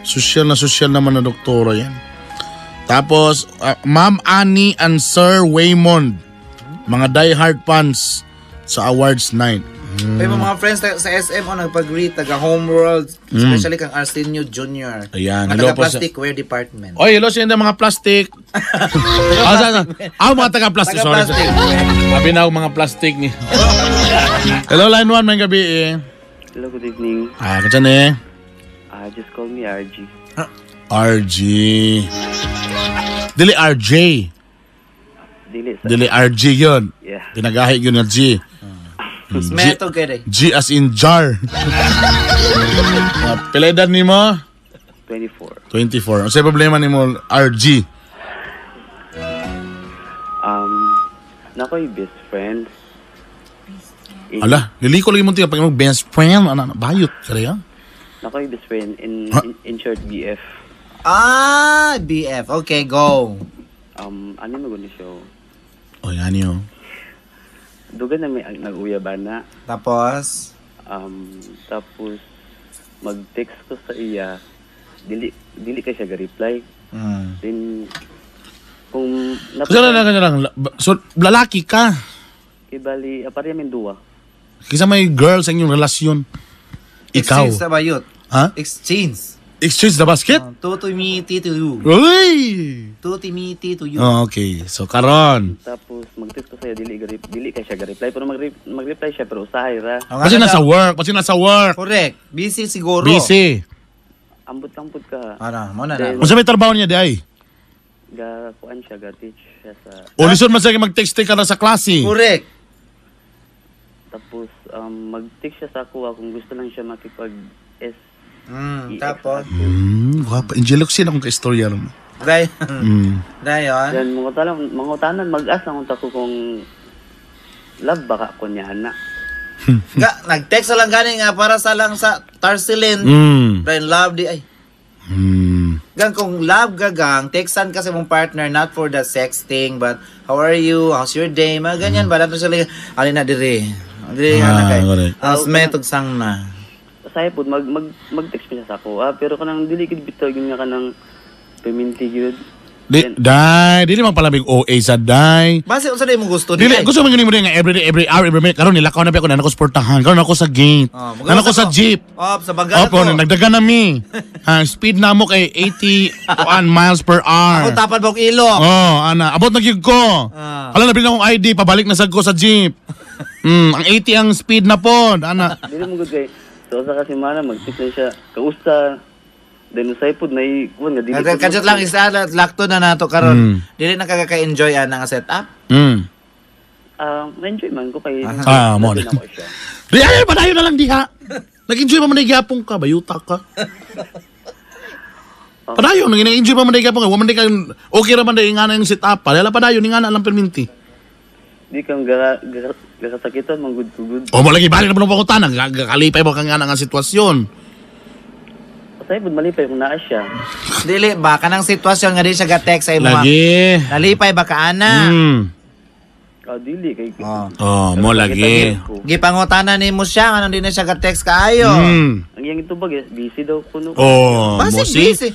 Social na social naman na doktora yan. Tapos, Ma'am Annie and Sir Waymond, mga diehard fans sa awards night. May mga friends sa SM o nagpag-greet, taga Homeworld, especially kang Arsenio Jr. Ayan, mga hello taga po sa- Plasticware Department. Oy, hello sa inyo mga plastic. Mga taga-plastic, sorry. Sabi na ako mga plastic ni. Hello, line 1, may gabi eh. Hello, good evening. Ah, katyan eh. Just call me RG. RG. Dili RJ. Dili RG yun. Yeah. Pinagahi yun na G. Smeto kere. G as in jar. Pila edad ni mo? 24. 24. Ano problema ni mo, RG? Nako'y best friend. Ala, niliko lagi mo tiya pag mo best friend. Ano, bayot. Kaya? Nako'y best friend in short, BF. Ah, BF. Okay, go. Ano mo guni siya? O, yan yun. Dugan na may nag-uyaban na. Tapos? Tapos, mag-text ko sa iya, dili ka siya ga-reply. Then, kung... Kanya lang. So, lalaki ka. Kibali, apari amin duwa. Kisa may girl sa inyong relasyon. Ikaw. Exchange sa bayot. Ha? Exchange. Exchange the basket? Two to me, T to you. Uy! Two to me, T to you. Oh, okay. So, karon. Tapos, mag-text ko sa'yo, dili ka siya ga-reply. Pero mag-reply siya, pero usahay ra. Kasi nasa work. Kasi nasa work. Correct. Busy siguro. Busy. Ambot-ambot ka. Ano, mo na na. Unsa may trabaho niya di ay? Ga-kuan siya, ga-teach siya sa... O, listen man siya mag-text ka na sa klase. Correct. Tapos, mag-text siya sa ako kung gusto lang siya makipag-S. Tapos? Guwapa. Angelo, sino akong ka-istorya naman? Dayon. Dayon. Then, mangutanan, mag-ask ang ko kung love baka ko niya, anak. Nag-text lang gani nga para sa lang sa Tarsilin. Then love di ay. Gang kung love gagang, textan kasi mong partner not for the sex thing but how are you? How's your day? Mga ganyan ba? Dato sila alin na dire. Dire nga na kay. How's metog sang na. Say po mag-text pa siya sa ako. Pero kanang dili gid bitaw gyud nga kanang paminti gyud. Day, dili man palamig OA sa day. Base unsa day mo gusto dili? Gusto man gani mo nga every day, every hour, every minute. Karon nilakaw na ba ako, nana ko sportahan. Karon ako sa gate. Nana ko sa jeep. Oh, sa bangga ko. Opo, nagdagan na mi. Speed na mo kay 81 miles per hour. Ako tapad bog ilok. Oh, ana, abot na gyud ko. Hala na bilin akong ID, pabalik na sad ko sa jeep. Ang 80 ang speed na pod, ana. Dili mo gud kay so sa kasi mana mag-text na siya. Kausa. Then usay pod na kuan nga dili. Kadjot lang isa lakto na nato karon. Dili na kagaka-enjoy ana nga setup. Enjoy man ko kay mo na. Di ay padayon na lang diha. Nag-enjoy pa man gyapon ka, bayuta ka. Padayon nang enjoy pa man gyapon ka, wa man di ka okay ra man di ingana yung setup. Padala padayon ingana lang perminti. Di kang gakasakitan man gud gud. O mo lagi balik na mo pangutana, kalipay mo kang nga sitwasyon. Say pud malipay kung naa siya. Dili ba kanang sitwasyon nga di siya ga-text sa imo. Lagi. Nalipay ba ka ana? Dili kay. Oh, mo lagi. Gipangutana nimo siya nganong di na siya ga-text kaayo. Ang iyang itubag busy daw kuno. Oh, mo si. Busy.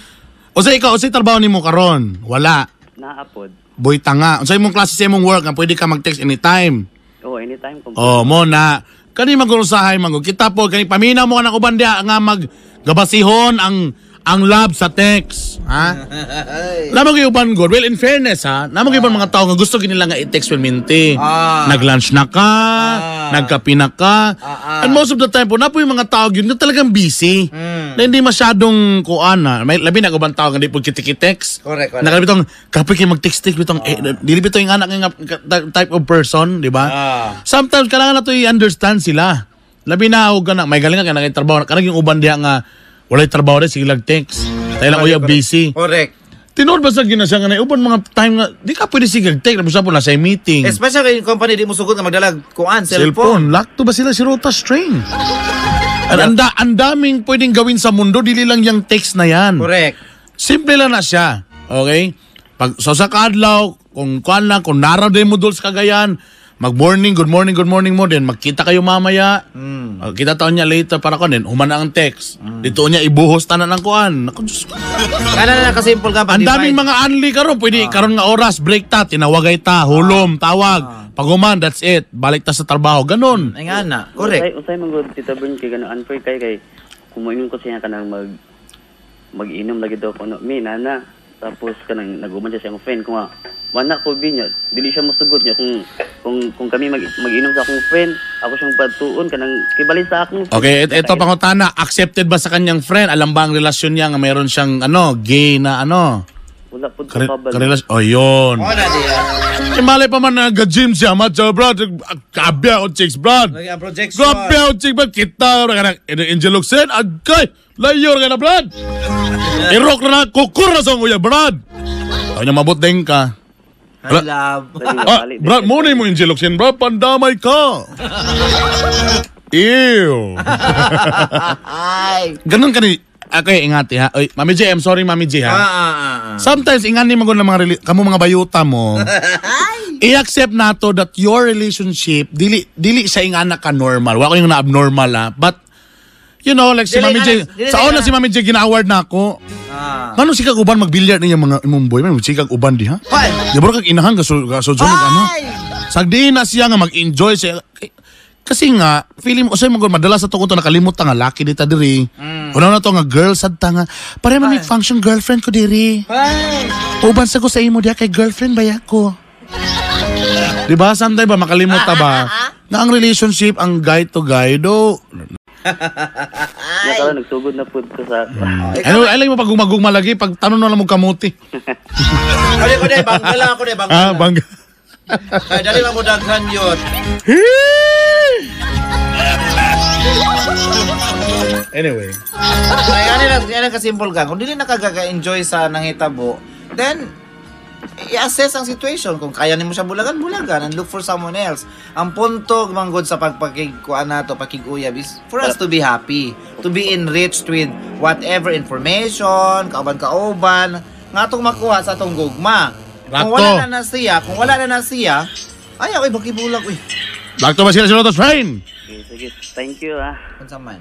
Usa ikaw, usay trabaho nimo karon? Wala. Naapod. Boy tanga. Unsay imong klase sa imong work nga pwede ka mag-text anytime? Oh, anytime. Oh, mo na. Kani magurusahay mango. Kita po kani paminaw mo kanang uban diha nga mag gabasihon ang ang love sa text. Ha? Namo gyud uban good. Well, in fairness ha, namo gyud mga tao nga gusto gid nila nga i-text perminti. Nag-lunch na ka, nagkape na ka. And most of the time po, napo yung mga tao gyud na talagang busy. Na hindi masyadong kuan na. May labi na ubang tao nga di po kitiki-text. Correct. Nakalabi tong kapoy kay mag-text-text bitong dili bitaw yung anak nga type of person, di ba? Sometimes kailangan na to i-understand sila. Labi na og kana may galing nga kanang trabaho, kanang yung uban diha nga walay trabaho rin, sige lang text. Tayo lang uyab busy. Correct. Tinuod ba sa ginasya nga na uban mga time nga di ka pwede sige text, labi po nasa meeting. Especially yung company di mo sugod nga magdalag kuan cellphone. Lakto ba sila si Rota String? Ang daming pwedeng gawin sa mundo, dili lang yung text na yan. Correct. Simple lang na siya. Okay? Pag so sa kaadlaw, kung kuan lang, kung naraw din mo dul sa Cagayan, mag-morning, good morning, good morning mo, then magkita kayo mamaya. Magkita taon niya later para kon, then humana ang text. Dito niya ibuhos tanan ang kuan. Naku, Diyos ko. Kana na kasimple ka pa. Ang daming mga anli karon, pwede karon nga oras, break ta, tinawagay ta, hulom, tawag. Pag-human, that's it. Balik ta sa trabaho, ganun. Ay nga na. Correct. Usay man gud Tita Bern kay kanang unfair kay kung moingon ko siya kanang mag-inom lagi daw ko no mi nana. Tapos kanang nag-uman siya sa iyang friend ko nga wala ko bi niya, dili siya mosugot niya kung kami mag-inom sa akong friend, ako siyang patuon kanang kibali sa akong friend. Okay, ito pangutana, accepted ba sa kanyang friend? Alam ba ang relasyon niya nga mayroon siyang ano, gay na ano? Wala pud ko kabalo. Oh, yun. Oh, na diya. Eh, malay pa man nag-gym siya, macho, brad. Grabe ako, chicks, brad. Lagi ang projection. Grabe ako, chicks, brad. Kita, Angel Locsin, agay, layor ka na, brad. Irok na, kukur na sa nguya, brad. Tayo niya mabot din ka. I love. Ah, brad, muna mo Angel Locsin, brad. Pandamay ka. Ew. Ay. Ganun ka ni... Okay, ingati ha. Oy, Mami J, I'm sorry, Mami J ha. Sometimes, ingani mo ng mga kamo mga bayuta mo. I-accept nato that your relationship dili sa ingana ka normal. Wa ko yung na-abnormal ha. But you know, like si Dili, Mami J, sa una si Mami J gina-award na ako. Ngano sikag uban magbilyar niya mga imong boy, may sikag uban diha. Di ba kag inahan gaso ano? Sagdi na siya nga mag-enjoy siya. Kasi nga, feeling mo, usay mo madala sa to nakalimot ta nga laki dita diri. Una na to nga girl sad ta nga. Pare man may function girlfriend ko diri. Uban sa ko sa imo diha kay girlfriend ba ko. Di ba? Sometimes ba makalimot ta ba? Na ang relationship ang guy to guy do. Niya karon nagsugod na pud ko sa Ano ay lang mo pag gumagugma lagi pag tanon na lang mo kamuti. Kali ko de banggala ako de banggala. Ah, bangga. Kay dali lang mo daghan yun. Anyway. Ay, ano lang kasimple ka. Kung dili na kagaga-enjoy sa nangitabo, then i-assess ang situation. Kung kaya nimo siya bulagan, bulagan and look for someone else. Ang punto manggod sa pagpakigkuan nato, pakig-uyab is for us to be happy, to be enriched with whatever information, kauban-kauban, nga atong makuha sa atong gugma. Kung wala na na siya, ay, oy, bakibulag, uy. Lakto ba sila si Lotus Train? Okay, sige. Thank you, ah. Unsa man.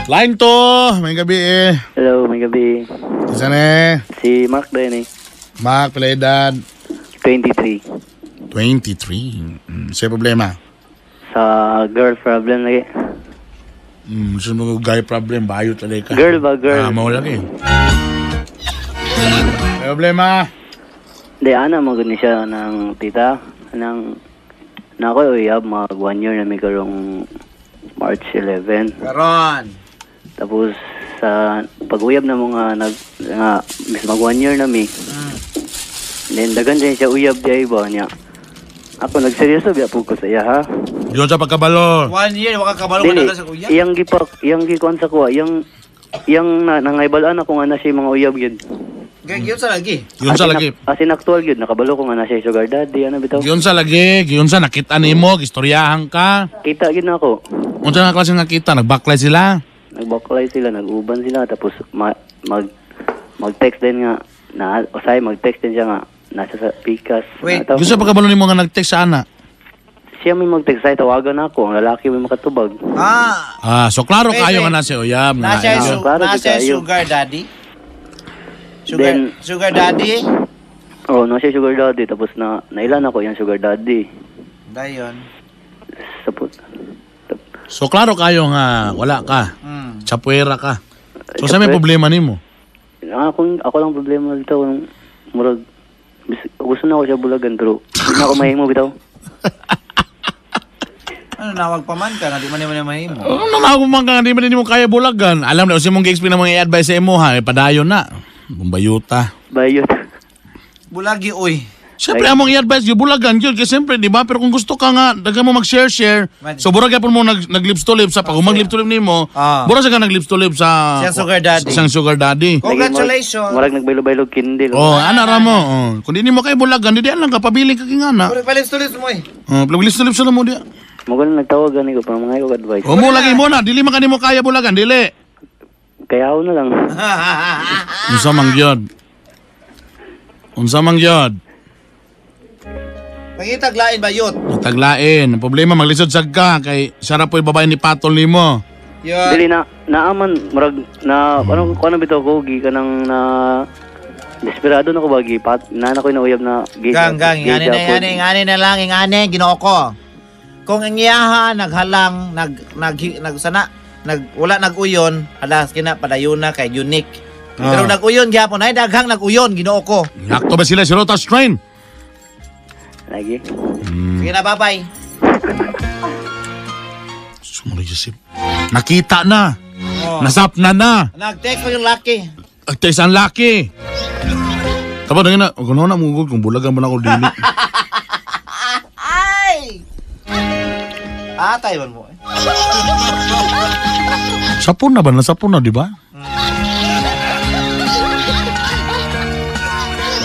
Line to, may gabi eh. Hello, may gabi. Isa na eh. Si Mark din eh. Mark, pala edad? 23. 23. Sa'yo problema? Sa girl problem lagi. Sa mga guy problem, bayot lagi ka. Girl ba, girl? Ah, mo lagi. May problema? Hindi, ana, magod ni siya ng tita. Nang, na ako, uyab, mag 1 year na may karong March 11. Karon. Tapos, sa pag-uyab na mga nga, mis mag 1 year na mi. Then, dagan din siya uyab di ay ba niya. Ako, nagseryoso biya po ko sa iya, ha? Yun sa pagkabalo. 1 year, waka kabalo ka na sa uyab? Iyang gipak, iyang gikuan sa kuha, iyang nangaibalaan ako nga na siya mga uyab yun. Giyon sa lagi. Giyon sa lagi. As in actual yun, nakabalo ko nga na siya sugar daddy, ano bitaw? Giyon sa lagi, giyon sa nakita nimo, gistoryahan ka. Kita gid na ako. Unsa nga klase nakita, nagbaklay sila? Nagbaklay sila, nag-uban sila, tapos mag-text din nga, na, osay mag-text din siya nga, nasa sa pikas. Wait, giyon sa pagkabalo nimo nga nag-text sa ana? Siya may mag-text ay tawagan ako, ang lalaki may makatubag. Ah, so klaro kayo nga na si uyab. Na siya sugar daddy? Sugar, then, sugar daddy? Oo, oh, na siya sugar daddy. Tapos na, nailan ako yung sugar daddy. Dayon. Sapot. So, klaro kayo nga, wala ka. Chapuera ka. So sa may problema nimo? Ako lang problema dito murag gusto na ako siya bulagan pero di na ako mahimo bitaw. Ano nawag pa man ka nga di man nimo mahimo. Ano nawag man ka nga di man nimo kaya bulagan. Alam na usa mong gi-explain na mga i-advise sa imo ha, padayon na. Bumbayuta. Bayot. Bulagi oy. Siyempre among i-advise gyud bulagan gyud kay siyempre di ba, pero kung gusto ka nga daghan mo mag-share so burag gyapon mo nag lips to lips sa pag mag lips to lips nimo, burag sa ka nag lips to lips sa siyang sugar daddy. Siyang sugar daddy. Congratulations. Murag nagbaylo-baylo kindle. Oh, ana ra mo. Oh. Kung di nimo kay bulagan, di lang ka pabili ka king ana. Murag pa lips to lips mo eh. Oh, lips to lips na mo diya. Mo ganun nagtawag gani ko para mga ko advice. O mo lagi mo na, dili man kanimo kaya bulagan, dili. Kaya na lang. Unsa man gyud? Unsa man gyud? Pangitaglain ba yun? Taglain. Ang problema maglisod sad ka kay siya ra po'y babae ni patol nimo. Yun. Dili na naaman murag na ano ko ano bitaw ko gi kanang na desperado na ko ba gi pat na na ko nauyab na gi. Gang gang ingani na ingani ingani na lang ingani Ginoo ko. Kung ang iyaha naghalang nag nag nag sana nag wala nag-uyon, halas kina padayon na kay unique. Pero nag-uyon gyapon ay daghang nag-uyon Ginoo ko. Nakto ba sila si Rotas Train? Lagi. Sige na, bye-bye. Sumulay Joseph. Nakita na. Oh. Nasap na na. Nag-text mo yung lucky. Nag-text ang lucky. Tapos na, kung na mo kung bulagan mo na ako dili. Ay! Atay man mo. Sapon na ba? Nasapon na, di ba?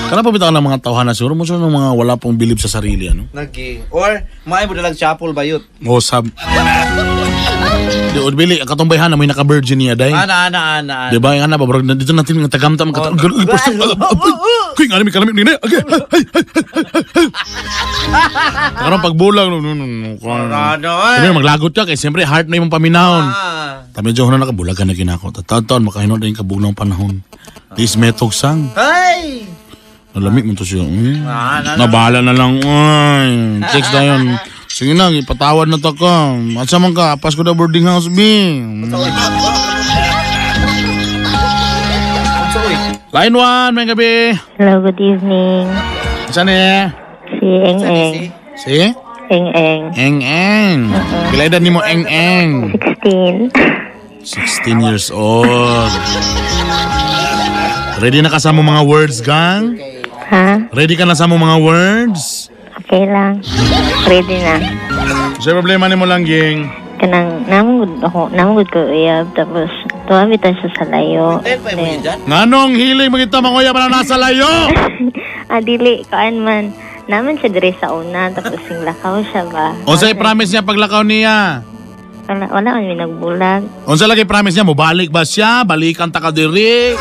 Kana pa bitaw ng mga tawhana siguro mo ng mga wala pong bilib sa sarili ano. Nagi or maay mo dalag chapel bayot. O sab. Di o bili katong bayhana may naka-virgin niya day. Ana ana ana. Di ba ana ba bro dito natin nga tagamtam ka. Kuy ngani mi kalami ni. Okay. Karon pagbulang no no no. Ano eh. Maglagot ka kay siyempre heart na imong paminahon. Ta medyo na nakabulagan na kinako. Taon-taon makahinod din kabugnaw panahon. This metog sang. Ay! Nalamig mo to siya. Nabahala na lang. Ay, text na yun. Sige na, ipatawad na to ka. Asa man ka, apas ko na boarding house, B. Line 1, may gabi. Hello, good evening. Saan eh? Si Eng Eng. Si? Eng Eng. Eng Eng. Pila edad ni mo, Eng Eng? 16. 16 years old. Ready na ka sa mo mga words, gang? Ha? Ready ka na sa mo mga words? Okay lang. Ready na. Sa problema ni mo lang, ging? Kanang, namugod ako, namugod ko uyab, tapos tuwamitan siya sa layo. Then, Nganong hiling mo kita mga uyab na nasa layo? Dili, kaan man. Naman siya dire sa una, tapos yung lakaw siya ba? Unsay promise niya paglakaw niya? Wala, wala man may nagbulag. Unsa lagi promise niya? Mobalik ba siya? Balikan ta ka diri?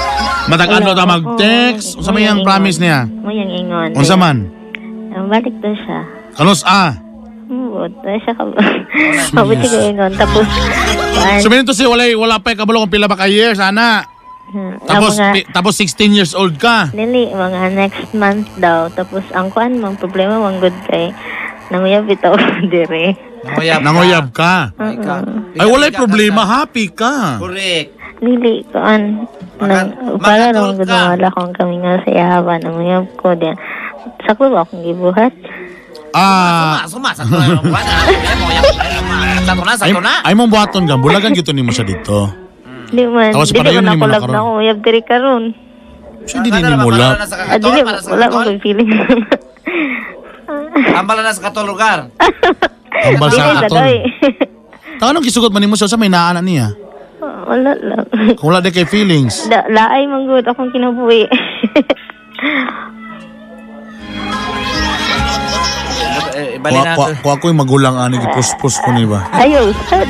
Matag-ano ta mag-text? Unsa may ang promise niya? Mo yang ingon. Unsa man? Balik daw siya. Kanus a? Mubot. Wala siya ka. Mabuti ko ingon. Tapos, so, minito siya, wala pa kabalo kung pila ba ka years, ana. Tapos, tapos 16 years old ka. Dili, mga next month daw. Tapos, ang kuan mang problema, mang good kay nanguyab ito dire. Nanguyab ka. Ay, wala'y problema. Happy ka. Correct. Dili, kuan. Para lang good wala akong kami nga sa ihawa. Nanguyab ko din. Sakto ba akong gibuhat? Suma, sakto na. Sakto na, sakto na. Ay mong buhaton ka. Bulagan gito nimo siya dito. Di man. Tapos Di padayon man nimo ako na love karon. na akong uyab diri karon. So, hindi din mo love. Dili, wala mo kong feeling. Ambala na sa katol lugar. Ambal sa katol. Tanong gisugot man nimo siya sa may naana niya? Wala lang. Kung wala di kay feelings. Laay man gud akong kinabuhi. Kung ako'y magulang ani gipuspos ko ni ba? Ayaw, sad.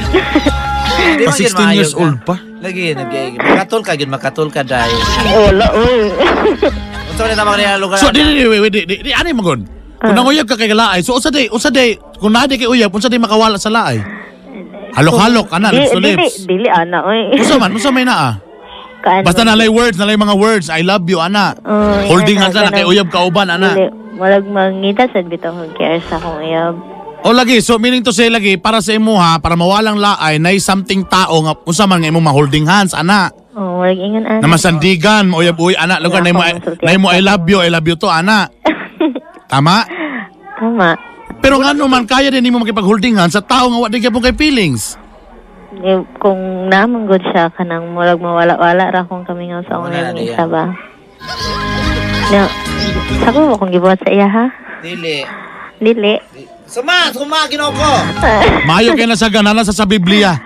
Pa 16 years old pa. Lagi, lagi. Makatol ka, yun, makatol ka dahil. Wala, oy. Unsa man tama niya lugar? So, di, ani magod. Kung nanguyab ka kay laay, so usa day, kung naa di kay uyab, unsa day makawala sa laay? Halok-halok, ana, lips to lips. Dili, ana, oy. Unsa man, unsa may naa? Basta nalay words, nalay mga words, I love you, ana. Holding hands na kay uyab kauban, ana. Dili, walag mangita sad bitaw kung care sa akong uyab. O lagi, so meaning to say lagi, para sa imo ha, para mawalang laay, na something tao nga, unsa man nga imo ma-holding hands, ana. Oh, murag ingon ana. Na masandigan, mauyab-uy, ana, lugar na imo, I love you to, ana. Tama? Tama. Pero ngano man, kaya din nimo makipag-holding hands sa tao nga wa di gyapon kay feelings. Eh, kung naman good siya, kanang murag mawala-wala ra kung kami nga sa Wala unang na isa ba. No, sa ko kung gibuhat sa iya ha? Dili. Dili. Suma, Ginoo ko. Maayo kay na sa ganana sa Biblia.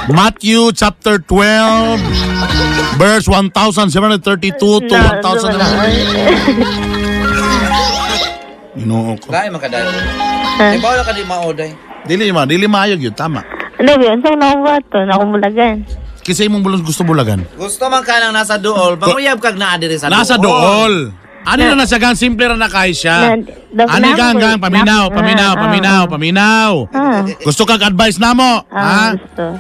Matthew chapter 12 verse 1732 to 1000. Ginoo ko. Lain man ka dai. Di ba wala ka di maoday? Dili ma, dili maayo gyud, tama. Ano ba yun? Saan ako to? Nakumulagan. Kasi imong bulong gusto bulagan. Gusto man ka lang nasa dool, panguyab kag naa diri sa dool. Nasa dool. Ani na na siya gang simple ra na kay siya. Ani gang gang paminaw, paminaw, paminaw, paminaw. Gusto kag advice namo, ha? Gusto.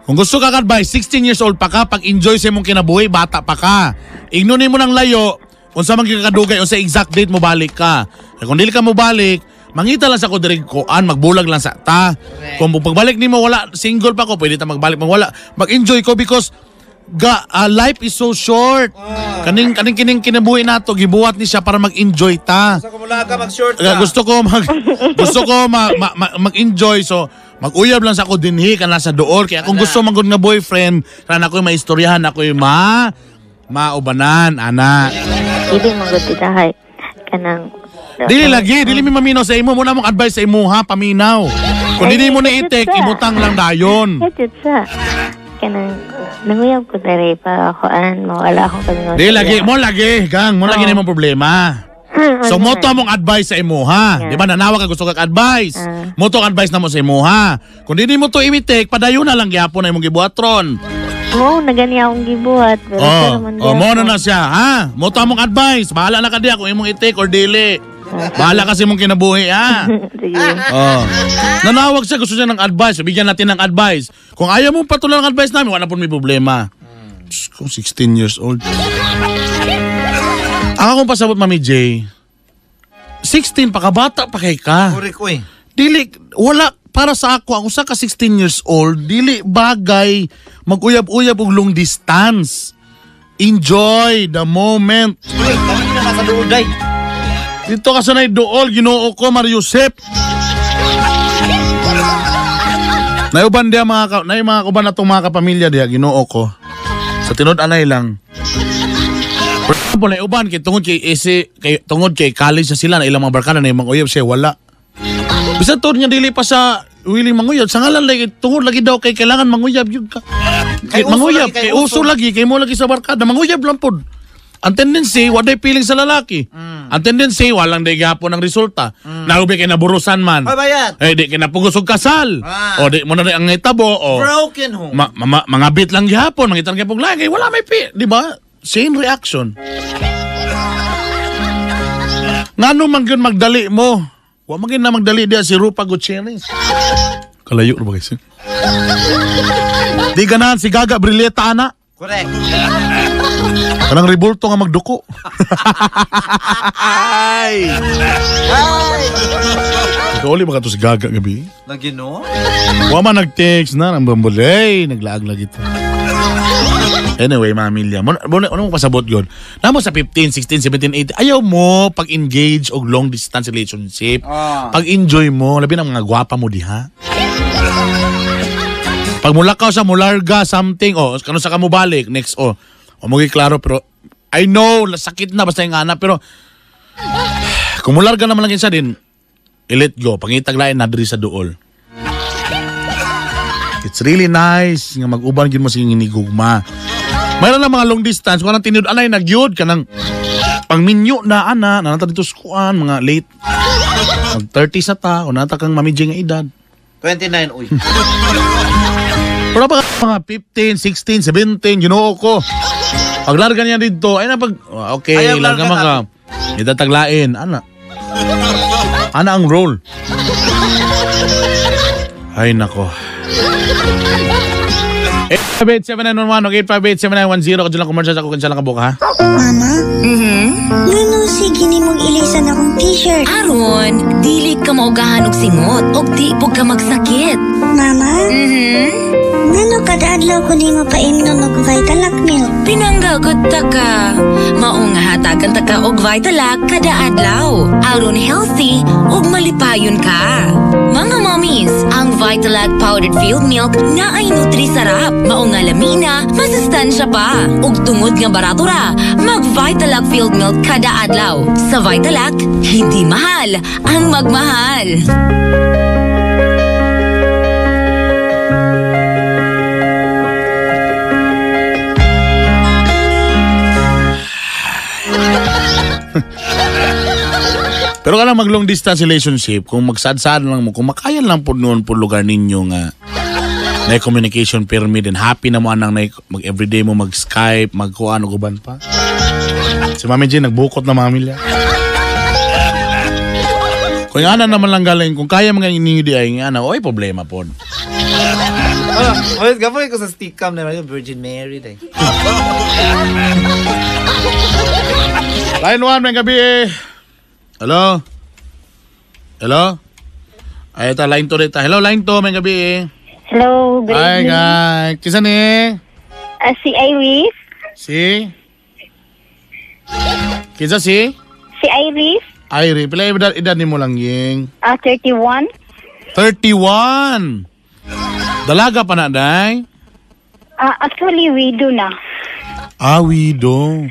Kung gusto kag advice, 16 years old pa ka, pag enjoy sa imong kinabuhi, bata pa ka. Ignonin mo ng layo, unsa man gyud kadugay, unsa exact date mo balik ka. Kung dili ka mo balik, mangita lang sa ko diri koan, magbulag lang sa ta. Kung pagbalik nimo wala single pa ko, pwede ta magbalik, wala. Mag-enjoy ko because life is so short. Kaning kaning kining kinabuhi nato gibuhat ni siya para mag-enjoy ta. Gusto ko mula ka mag-short ka. Gusto ko mag-enjoy, so mag-uyab lang sa ako dinhi kana sa dool kaya kung gusto man gud nga boyfriend, kana ako'y maistoryahan, ako'y maubanan ana. Dili man gud titahay kanang Dili lagi, dili mi maminaw sa imo, muna mong advice sa imo ha, paminaw. Kung dili mo na itek, ibutang lang dayon. Ay, sa kanang nanguyab ko dere para kuan mawala akong kamingaw. Dili lagi, mo lagi, gang, mo lagi na imong problema. So mo to among advice sa imo ha. Di ba nanawag ka gusto kag advice? Mo to advice na mo sa imo ha. Kung dili mo to imitek, padayon na lang gyapon na imong gibuhatron. Mo na gani akong gibuhat pero Oh, mo na na siya ha. Mo to among advice. Bahala na ka diya kung imong i-take or dili. Bahala kasi mong kinabuhi ha. Sige. Oh. Nanawag siya, gusto niya ng advice. Bigyan natin ng advice. Kung ayaw mong patulan ng advice namin, wala po may problema. Diyos ko, 16 years old. Ang akong pasabot, Mami J, 16 pa ka, bata pa kay ka. Kurik, uy. Dili, wala, para sa ako, ang usa ka 16 years old, dili bagay mag-uyab-uyab og long distance. Enjoy the moment. Uy, kami na nasa dool, day. Dito ka sa dool, Ginoo ko, Mariusep. Nayuban diya mga mga kauban na itong mga kapamilya diya, Ginoo ko. Sa tinud anay lang. For example, nayuban kay tungod kay ese, kay tungod kay college na sila na ilang mga barkada na yung manguyab siya wala. Bisan tungod nga dili pa sa willing manguyab, sa ngalan lagi tungod lagi daw kay kailangan manguyab yun ka. Kay manguyab, kay uso lagi, kay mo lagi sa barkada, manguyab lang pod. Ang tendency, waday feeling sa lalaki. Ang tendency, walang day gapon ang resulta. Naubi kay naburusan man. Ay, bayat. Eh, di kay napugos og kasal. Ah. O, di mo na rin ang itabo. O, Broken home. Mga bit lang gihapon, mangitan gyapon lagi. Wala may pi, di ba? Same reaction. Ngano man gyud magdali mo? Wa man gyud na magdali diya si Rupa Gutierrez. Kalayo ra ba guys? Di ganahan si Gaga Brileta ana. Correct. Kanang ribulto nga magduko. Ay! Ay! Kauli ba ka to si Gaga gabi? Lagi no? Wa man nag-text na ng bambulay, naglaag lagi to. Anyway, mga Amelia, ano mo pasabot yun? Namo sa 15, 16, 17, 18, ayaw mo pag-engage og long distance relationship. Ah. Pag-enjoy mo, labi ng mga gwapa mo diha. Pag mulakaw sa mularga something, oh, kano sa ka mo balik, next, oh. O mo klaro, pero I know, sakit na basta yung anak, pero kung mularga naman lang isa din, i-let go, pangitag lain na diri sa duol. It's really nice nga mag-uban gyud mo sa inigugma. Mayroon lang mga long distance, kung anong tinud anay nagyud kanang pangminyo na ana, nanata dito sa kuan, mga late mag 30 sa ta, o nata kang mamidji nga edad. 29, uy. Pero pa mga 15, 16, 17, Ginoo ko. Pag larga niya dito, ay na pag, okay, Ayaw larga larga man ka. Itataglain, ana. Ana ang roll. Ay nako. 858-7911 o 858-7910. Kadyo lang commercial sa ako kansa lang kabuka, ha? Mama? Ngano sige ni mong ilisan akong t-shirt? Aron, dili ka maugahan og singot og di pud ka magsakit. Mama? Ngano kada adlaw ko nimo paimnon og Vitalac milk? Pinanggagot ta ka. Mao nga hatagan ta ka og Vitalac kada adlaw. Aron healthy ug malipayon ka. Mga mommies, ang Vitalac powdered filled milk na ay nutri-sarap. Mao nga lamina, masustansya pa. Ug tungod nga barato ra, mag Vitalac filled milk kada adlaw. Sa Vitalac, hindi mahal ang magmahal. Pero kanang mag long distance relationship, kung magsadsad lang mo, kung makaya lang po noon po lugar ninyo nga na communication pyramid and happy na mo anang na mag everyday mo mag Skype, magkuan og uban pa. Si Mami Jean nagbukot na mami niya. Kung ana naman lang galing, kung kaya mga ninyo di ay nga ana, oy problema pod. Oh, gapoy ko sa stick cam na Virgin Mary day. Line 1, may gabi eh. Hello? Hello? Ay, ito, line 2 rito. Hello, line 2, may gabi eh. Hello, good Hi, evening. guys. Kisa ni? Si Iris. Si? Kisa si? Si Iris. Iris. Pila edad ni mo lang, Ying? 31. 31! Dalaga pa na, day? Actually, widow na. Ah, widow.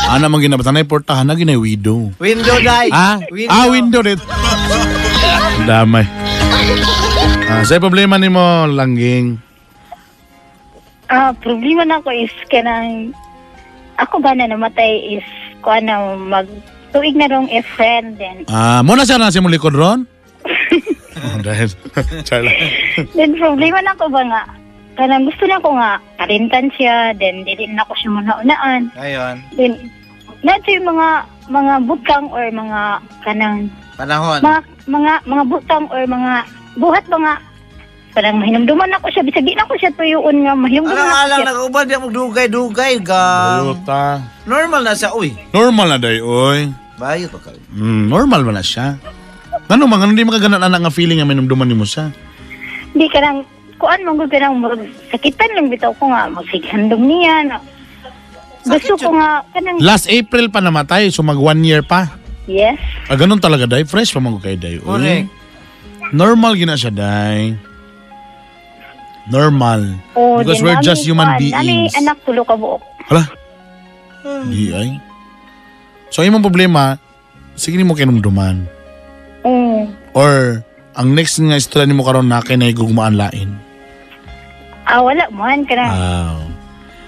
Ana man ginabatan na portahan na ginay widow. Window day. Ah, window. Ah, window dit. Damay. Sa problema nimo langging. Problema na ko is kanang ako ba na namatay is kuan na mag tuig na rong a friend then. Mo na siya na si mo likod ron? Oh, dahil. Charla. Then problema na ko ba nga kanang gusto na ko nga karintan siya then dili na ko siya muna-unaan. Ayon. Then nato yung mga butang or mga kanang panahon. Mga butang or mga buhat ba nga parang mahinumduman ako siya bisag di na ko siya tuyuon nga mahinumduman ako alang siya. Nag-uban di mo dugay-dugay gang. Ayota. Normal na siya uy. Normal na day oy. Bayo pa ka. Normal man na siya. Ngano man ngano di makaganan ana nga feeling nga mahinumduman nimo siya. Di kanang kuan man gud kanang sakitan lang bitaw ko nga magsighandom niya na. Gusto ko nga kanang last April pa namatay so mag 1 year pa. Yes. Ah, ganun talaga day, fresh pa man gud kay day. Uy. Correct. Normal gina siya day. Normal. Oh, because we're just human beings. Nami anak tulo ka buok. Hala. Di ay. So imong problema, sige nimo kinumduman. Or ang next nga istorya nimo karon na kay nahigugmaan lain. Wala man kana.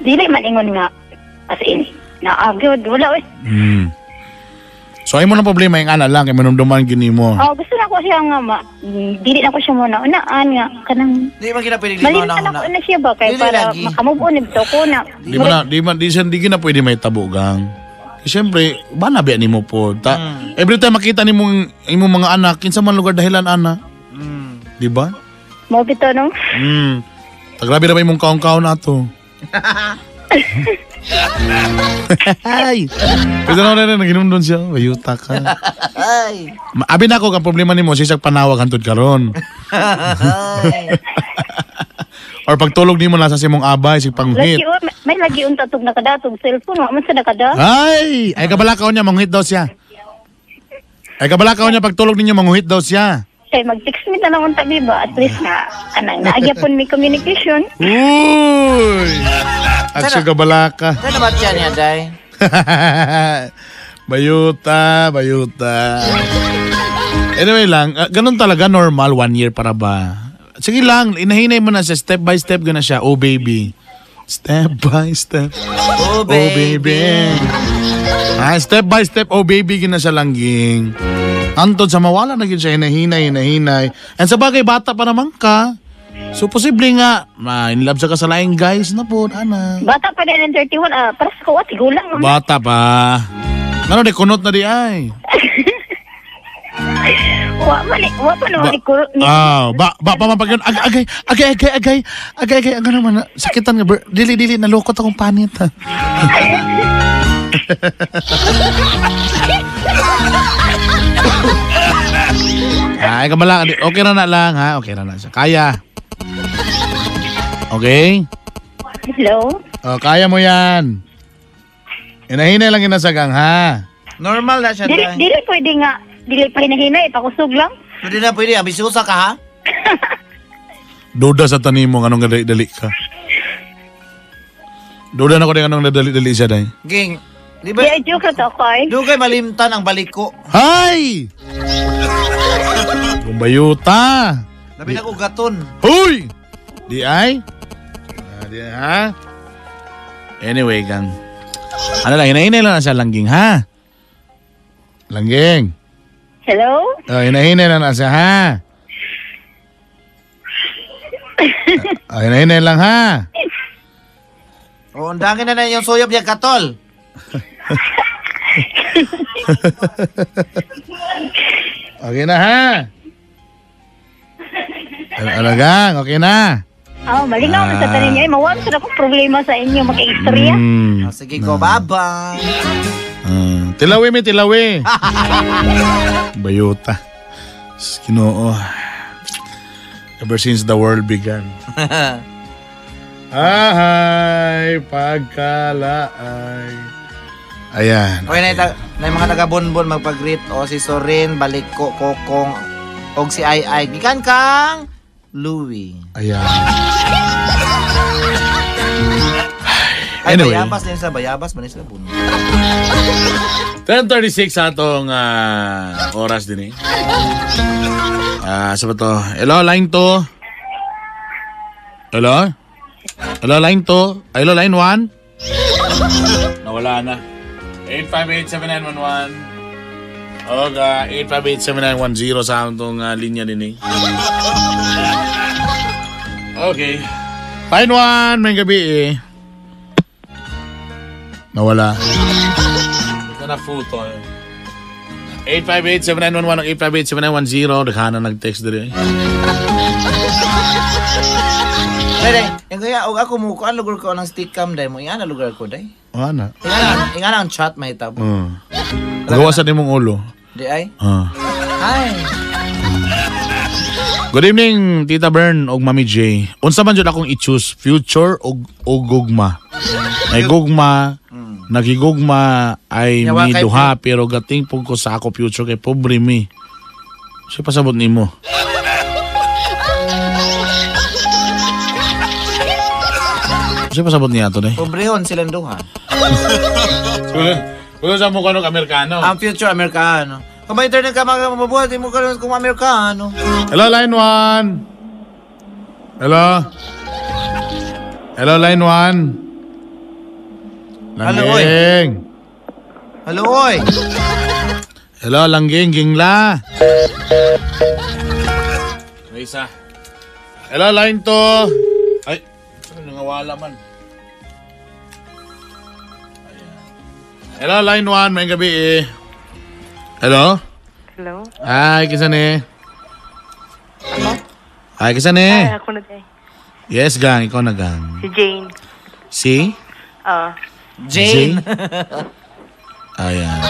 Dili man ingon nga as in naagod wala oy. So ay mo na problema yung ana lang kay manumduman gini mo. Oh, gusto na ko siya nga ma. Dili na ko siya muna unaan nga kanang di man gina pwede lima na na na siya ba kay dili para lagi. makamove on bitaw ko na. Di man na di man di siya di gina pwede may tabo gang. Siyempre, ba na biya nimo po. Every time makita nimo imong mga anak kinsa man lugar dahilan ana. Di ba? Mo bitaw no. Tagrabe na ba imong kaon-kaon ato? Ay! Pero na rin, naginom doon siya. Bayuta ka. Ay. Abi na ako, ang problema nimo, sisag panawag hantod karon. Or pagtulog nimo nasa si mong abay, si panghit. Lagi, may lagi unta tug nakadatog cellphone, wa man sa nakada. Ay! Ay kabalakaw niya, manghit daw siya. Ay kabalakaw niya, pagtulog ninyo, manguhit daw siya. Kay mag-text me na lang unta di ba? At least na anang naagyapon may communication. Uy! Aksyo kabalaka. Sana ba siya niya, Day? Bayuta, bayuta. Anyway lang, ganun talaga normal, 1 year para ba? Sige lang, inahinay mo na siya, step by step gana siya. Oh baby. Step by step. Oh baby. Oh baby. Ah, step by step, oh baby gina siya langging. Antod sa mawala na gid siya, hinahinay, hinahinay. And sa bagay, bata pa naman ka. So, posible nga, ma-in love sa kasalaing guys na po, ana. Bata pa din ng 31, para sa kuwa, tigulang. Bata pa. Ano, di kunot na di ay. Wa man wa pa naman ni Ah, ba ba pa man pag agay agay agay agay agay agay ang ano man sakitan nga dili dili nalukot akong panit. Ha. Ay, kamala, okay na na lang ha, okay na na siya. Kaya. Okay? Hello? Oh, kaya mo yan. Inahinay lang ginasagang ha. Normal na siya. Dili dili pwede nga dili pa hinahinay, pakusog lang. Pwede na pwede, ambisyosa ka ha? Duda sa tanim mo anong dali-dali ka. Duda na ko din anong dali-dali siya day. Ging, di ba? Yeah, joke to koy. Dugay malimtan ang baliko. Hay! Kumbayuta. Labi na ko gaton. Huy! Di ay? Ah, di ha? Anyway, gang. Ano lang, hinahinay lang na siya langging, ha? Langging. Hello? Oh, hinahinay lang na siya, ha? Oh, hinahinay lang, ha? O, undangin na na yung suyop niya, katol. Okay na, ha? Ano, gang? Okay na? Oh, malingaw na sa tanin niya. Mawam sa akong problema sa inyo, maka-istorya. Oh, sige ko, bye-bye. Tilawi, may tilawi. Bayuta. Ginoo. Ever since the world began. Ahay, pagkalaay. Ayan. Okay, na, na yung mga taga-bonbon magpag-greet. O si Soren, Baliko, Kokong, og si Ai Ai. Gikan kang Louie. Ayan. Ay, Anyway. bayabas din sila. Bayabas man sila. Bunbon. 10:36 atong oras din eh. Sa ba to? Hello, line 2. Hello? Hello, line 2. Hello, line 1. Nawala na. 858-7911. Okay, 858-7910 sa atong linya din eh. Okay. Line 1, may gabi eh. Nawala. Ito na futo. 858-7911 858-7910. Daghanan nag-text diri. Dai, yung kaya, og ako mo, kuan lugar ko ng stick cam, dai mo. Ingana lugar ko, dai. O, ana. Ingana ang chat, mahitabo. Gawa sa nimong ulo. Di ay? Ay. Ay. Good evening, Tita Bern og Mami J. Unsa man jud akong i-choose, future og gugma? May gugma, nagigugma ay mi duha, pero gating pug ko sa ako future kay pobre mi. Siya pasabot nimo. Siya pasabot niya to, day. Pobrehon silang duha. Kuno sa mo kanong Amerikano. Ang future Amerikano. Kung may internet ka mabuhat, mo ka kung Amerikano. Hello, line 1. Hello. Hello, line 1. Hello, oy. Langging. Hello, oy. Hello, langging, gingla. May isa. Hello, line 2. Ay, ano nangawala man. Ayan. Hello, line 1. May gabi eh. Hello? Hello? Ay, kisa ni. Ako? Ay, kisa ni. Ay, ako na day. Yes, gang. Ikaw na, gang. Si Jane. Si? Jane. Ayan.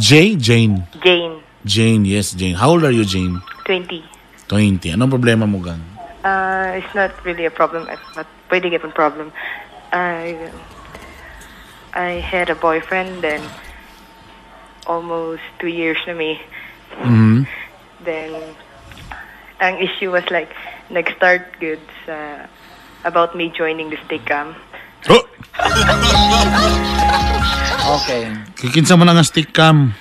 J? Jane. Jane. Jane, yes, Jane. How old are you, Jane? 20. 20. Anong problema mo, gang? It's not really a problem, but pwede get a problem. I had a boyfriend, then almost 2 years na me. Mm-hmm. Then, ang issue was like, nag-start good sa, about me joining the stick cam. Oh! Okay. Kikinsa mo na nga stick cam.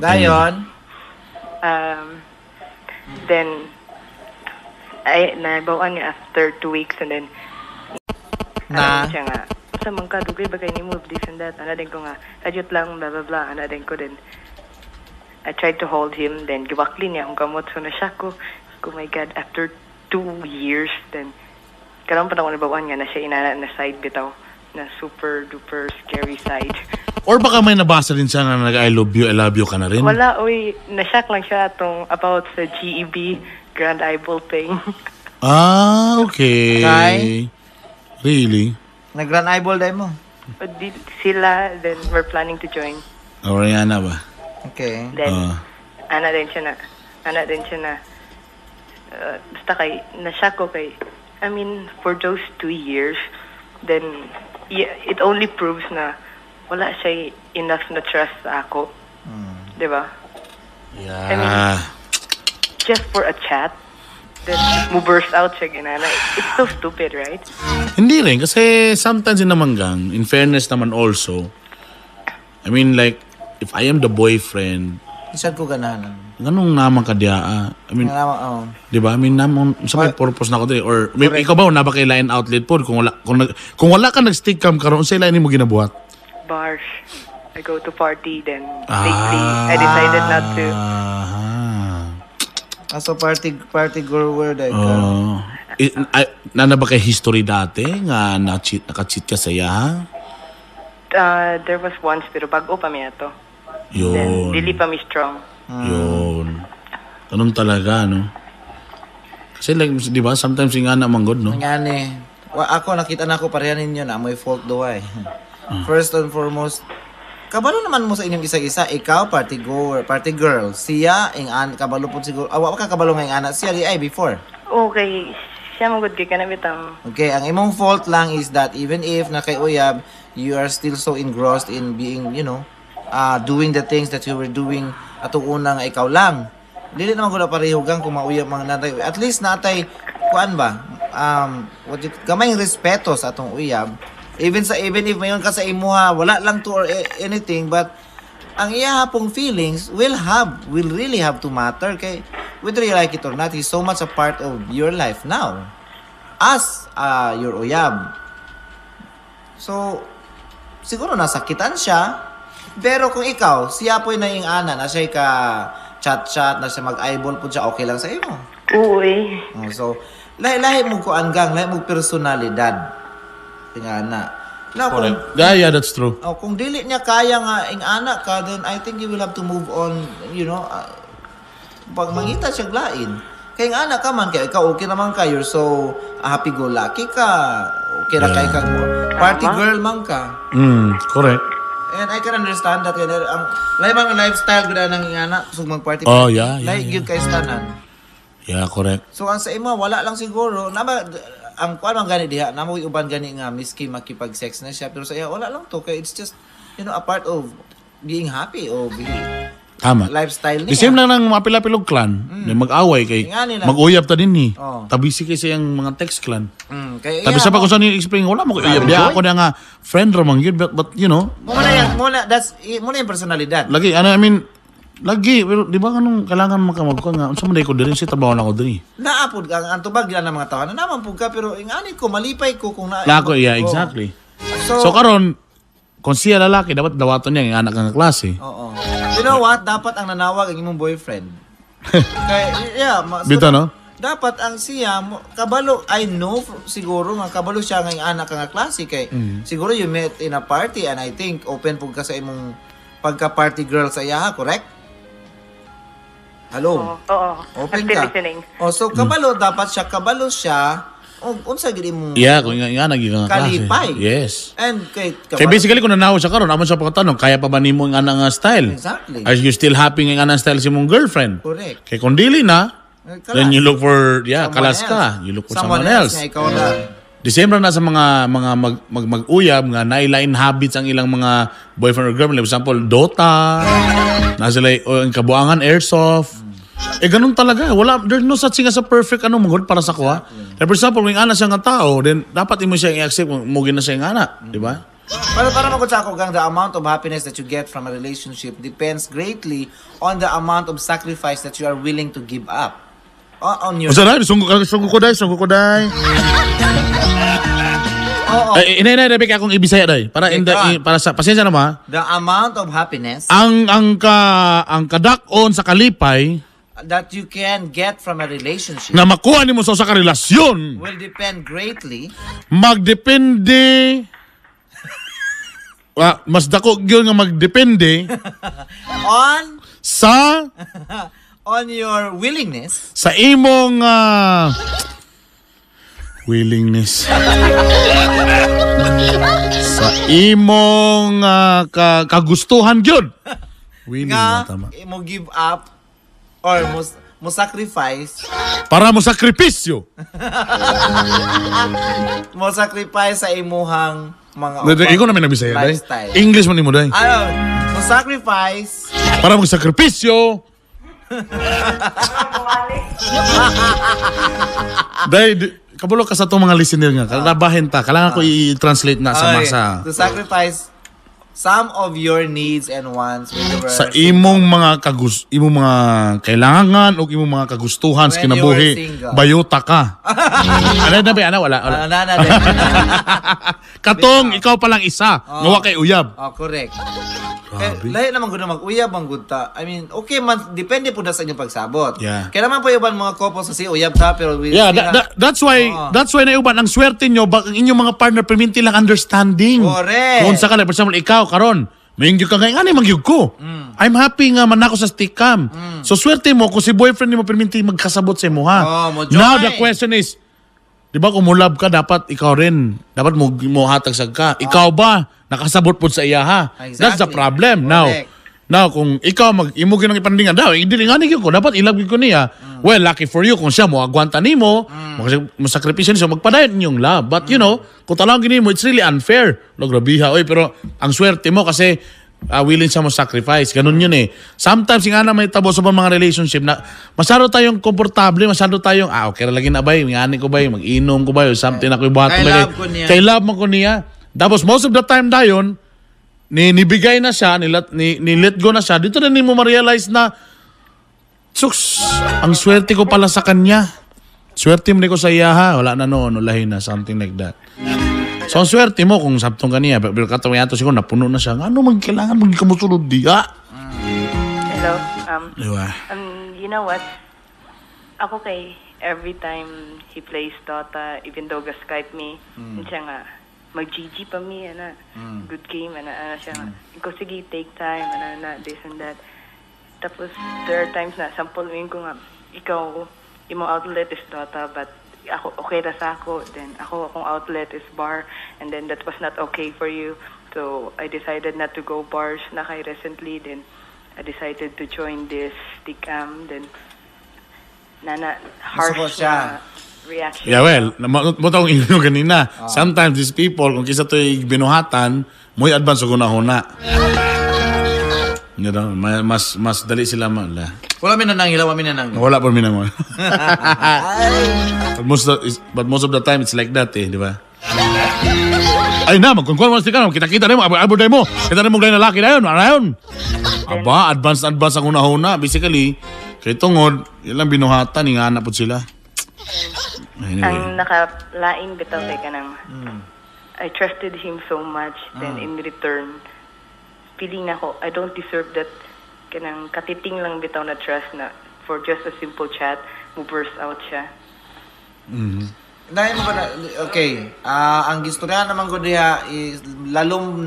Dayon? Then, ay, nabawaan niya after 2 weeks and then, na? Siya nga, sa mga kadugay bagay ni move this and that. Ano din ko nga, adyot lang, blah, blah, blah. Ano din ko din. I tried to hold him, then giwakli niya akong kamot. So, na-shock ko. Oh my God, after 2 years, then, karoon pa na ako nabawaan nga na siya inana na side bitaw, na super duper scary side. Or baka may nabasa din siya na nag-I love you, I love you ka na rin. Wala, uy. Na-shock lang siya atong about sa GEB, Grand Eyeball thing. Ah, okay. Kay? Really? Nag-grand eyeball dahil mo. But di, sila, then we're planning to join. Oriana ba? Okay. Then, ana din siya na. Ana din siya na. Basta kay, na-shock ko kay, I mean, for those 2 years, then, yeah, it only proves na wala siya enough na trust sa ako. Di ba? Yeah. I mean, just for a chat, then mo burst out siya ginana. It's so stupid, right? Hindi rin. Kasi sometimes din naman gang, in fairness naman also, I mean, like, if I am the boyfriend, Isad ko ganahan. Ganong naman ka diya, ah? I mean, Nga naman, oh. di ba? I mean, namon, sa may purpose na ako diri. Or, may, ikaw ba, wala ba kay line outlet po? Kung wala ka nag-stick cam karon, unsay line mo ginabuhat? Bars. I go to party, then lately, I decided not to. Ah, so party girl dahil ka. Oh. Nana ba kay history dati nga na-cheat, naka-cheat ka sa iya, ha? There was once, pero bago pa mi ato. Yun. Then, dili pa mi strong. Yun. Ganun talaga, no? Kasi like, di ba, sometimes yung nga naman good, no? Nga ni. Wa, ako, nakita na ako pareha ninyo na amoy fault duwa eh. First and foremost, kabalo naman mo sa inyong isa-isa. Ikaw, party goer, party girl. Siya, ing an, kabalo po siguro. Ah, wa ka kabalo nga ing ana. Siya, di ay, before. Okay, siya mo good kay kanang bitang. Okay, ang imong fault lang is that even if na kay uyab, you are still so engrossed in being, doing the things that you were doing atong una nga ikaw lang. Dili naman ko na pareho gang kung mauyab mga natay. At least natay, kuan ba? What you, gamay respeto sa atong uyab. Even if mayon ka sa imuha, wala lang to or anything, but ang iya pong feelings will really have to matter kay whether you like it or not, he's so much a part of your life now as your uyab. So, siguro nasakitan siya. Pero kung ikaw, siya po'y naing ana, na siya ka chat-chat, na siya mag-eyeball po siya, okay lang sa imo. Oo eh. Oh, so, lahi-lahi mo kuan gang, lahi mo personalidad. Ingana. Now, kung, Correct. Yeah, that's true. oh, kung dili niya kaya nga ing ana ka, then I think you will have to move on, pag mangita siya lain. Kay ing ana ka man, kay ikaw okay naman ka, you're so happy-go-lucky ka, okay ra kay kag mo. Party girl man ka. Correct. And I can understand that. Kaya ang lahi man ang lifestyle gud nang ingana kusog mag-party. Oh, yeah, Lahi gyud kay tanan. Yeah, correct. So ang sa imo wala lang siguro nama ang kuan man gani diha namo uban gani nga miski makipag-sex na siya pero sa iya wala lang to kay it's just a part of being happy o being Tama. lifestyle The niya. same lang ng mapila-pilog clan. Mag-away kay Nga nila. mag-uyab ta din ni. Oh. Tabisi kay siyang mga text clan. Kay Tabi iya, sa pa kung saan i-explain wala mo uyab. Biya ako na nga friend ra man gyud but you know, Mo na yan, mo na that's mo na yung personalidad. Lagi ano I mean lagi pero di ba kanong kailangan makamagko nga unsa man day ko diri si trabaho na ko diri. Naapod ka ang tubag gila ng mga tawo na naman pud ka pero ingani ko malipay ko kung na Lako yeah, Oh. exactly. So, So karon kung siya lalaki dapat dawaton niya ang anak nga klase. Oo. You know what? Dapat ang nanawag ang imong boyfriend. Kay yeah, Bitaw, no? Dapat ang siya kabalo I know siguro nga kabalo siya nga anak ka nga klase kay siguro you met in a party and I think open pud ka sa imong pagka party girl sa iya, correct? Hello. Oo. Open I'm still ka. listening. Oh, so kabalo dapat siya kabalo siya og unsa gid imong Yeah, kung nga nga nga klase. Kalipay. Yes. And kay Kay basically kung nanawag siya karon, amo siya pagkatanong, kaya pa ba nimo ang anak nga style? Exactly. Are you still happy nga ang style sa imong girlfriend? Correct. Kay kung dili na, Eh, kalas. then you look for yeah, Someone kalas else. ka. You look for someone else. Nga ikaw na. The same ra na sa mga mag, mag mag-uyab nga nailain habits ang ilang mga boyfriend or girlfriend. Like, for example, Dota, na sila o ang kabuangan airsoft. Eh ganun talaga. Wala, there's no such thing as a perfect ano mangod para sa kuha. Like, for example, kung ana siya nga tao, then dapat imo siya i-accept kung mo na siya nga ana, di ba? Para magud sa ako gang, the amount of happiness that you get from a relationship depends greatly on the amount of sacrifice that you are willing to give up. On your Unsa na? Sungko ko dai, sungko ko dai. Oo. Ay, inay inay Rebecca akong ibisaya dai. Para in the, para sa pasensya na ma. The amount of happiness Ang kadak-on sa kalipay that you can get from a relationship na makuha nimo sa usa ka relasyon will depend greatly magdepende Mas dako gyud nga magdepende on sa on your willingness, sa imong willingness, sa imong kagustuhan gyud. Willing nga na tama. Mo give up or mo sacrifice Para mo sakripisyo. Mo sacrifice sa imuhang mga Ikaw naman nagbisaya, day. lifestyle. English man nimo, day. Ano, mo sacrifice Para mo sakripisyo. Day, kabulo ka sa itong mga listener nga. Kalabahin ta. Kailangan ko i-translate na sa Okay, masa. To sacrifice some of your needs and wants when you were Sa imong mga imong mga kailangan o imong mga kagustuhan sa When you were kinabuhi, single. bayota ka. Ano na ba? Ano? Wala, wala. Ah, na, na, na. Katong ikaw pa lang isa, nga wa kay uyab. Oh, correct. Eh, lahi naman gud mag-uyab ang gud ta. I mean, okay man, depende po na sa inyong pagsabot. Yeah. Kaya naman po yung mga couples sa si uyab ta pero we Yeah, that's why Oo. that's why nauban ang swerte nyo ba, ang inyong mga partner perminti lang understanding. Correct. Kung sa ka, like, for example, ikaw karon, mayingyog ka nga ani mangyug ko. I'm happy nga man ako sa stick cam. So swerte mo kung si boyfriend nimo perminti magkasabot sa imo ha. Oh, mo join. Now the question is, di ba kung mulab ka dapat ikaw rin, dapat mo mo hatag sa ka. Ikaw ba nakasabot pud sa iya ha? Exactly. That's the problem. Now, Correct. Now, kung ikaw mag imo ginang ipandingan daw, hindi nga ni ko dapat ilab gyud ko niya. Well, lucky for you kung siya mo agwanta nimo, mo sakripisyo niya magpadayon inyong love. But you know, kung talawag gini mo, it's really unfair. Lo grabiha oy, pero ang swerte mo kasi willing siya mo sacrifice. Ganun yun eh. Sometimes nga na may tabo sa mga relationship na masyado tayong komportable, masyado tayong okay ra lagi na bay, ngani ko bay, mag-inom ko bay or something ako ibuhaton Kay bay. love ko niya. Kay love mo ko niya. Tapos most of the time dayon, ni nibigay na siya, ni let go na siya, dito na nimo ma-realize na suks, ang swerte ko pala sa kanya. Swerte mo ni ko sa iya ha, wala na noon, ulahin na, something like that. So ang swerte mo kung sabtong kaniya, pero katong yato siguro napuno na siya, ano man kailangan maging kamusulod diya? Hello. Diba? You know what? Ako kay every time he plays Dota, even though ga-Skype me, siya nga, mag-GG pa mi, ana. Good game, ana, ana siya nga. Ikaw, sige, take time, ana, ana, this and that. Tapos, there are times na, sample ko nga, ikaw, imong outlet is Dota, but ako, okay ra sa ako. Then, ako, akong outlet is bar, and then that was not okay for you. So, I decided not to go bars na kay recently. Then, I decided to join this tikam. Then, nana, harsh siya. na reaction. Yeah, well, mo tawang inyo ganina. Sometimes these people, kung kisa to'y binuhatan, mo'y advance og hunahuna. You know, mas dali sila ma. Wala mi nanangila, wala mi nanangila. Wala pa minangon. But most of the time it's like that eh, di ba? Ay na, magkungkuan mo ka, kita-kita na mo, abot mo. Kita na mo gay lalaki na yun, ano yun? Aba, advance ang hunahuna. Basically, kay tungod, ilang binuhatan, ingana po sila. Anyway. Ang nakalain bitaw kay kanang I trusted him so much, then in return, feeling na ko, I don't deserve that kanang katiting lang bitaw na trust na for just a simple chat, mo burst out siya. Dahil mo ba na, okay, ang gistorya naman ko diha is lalom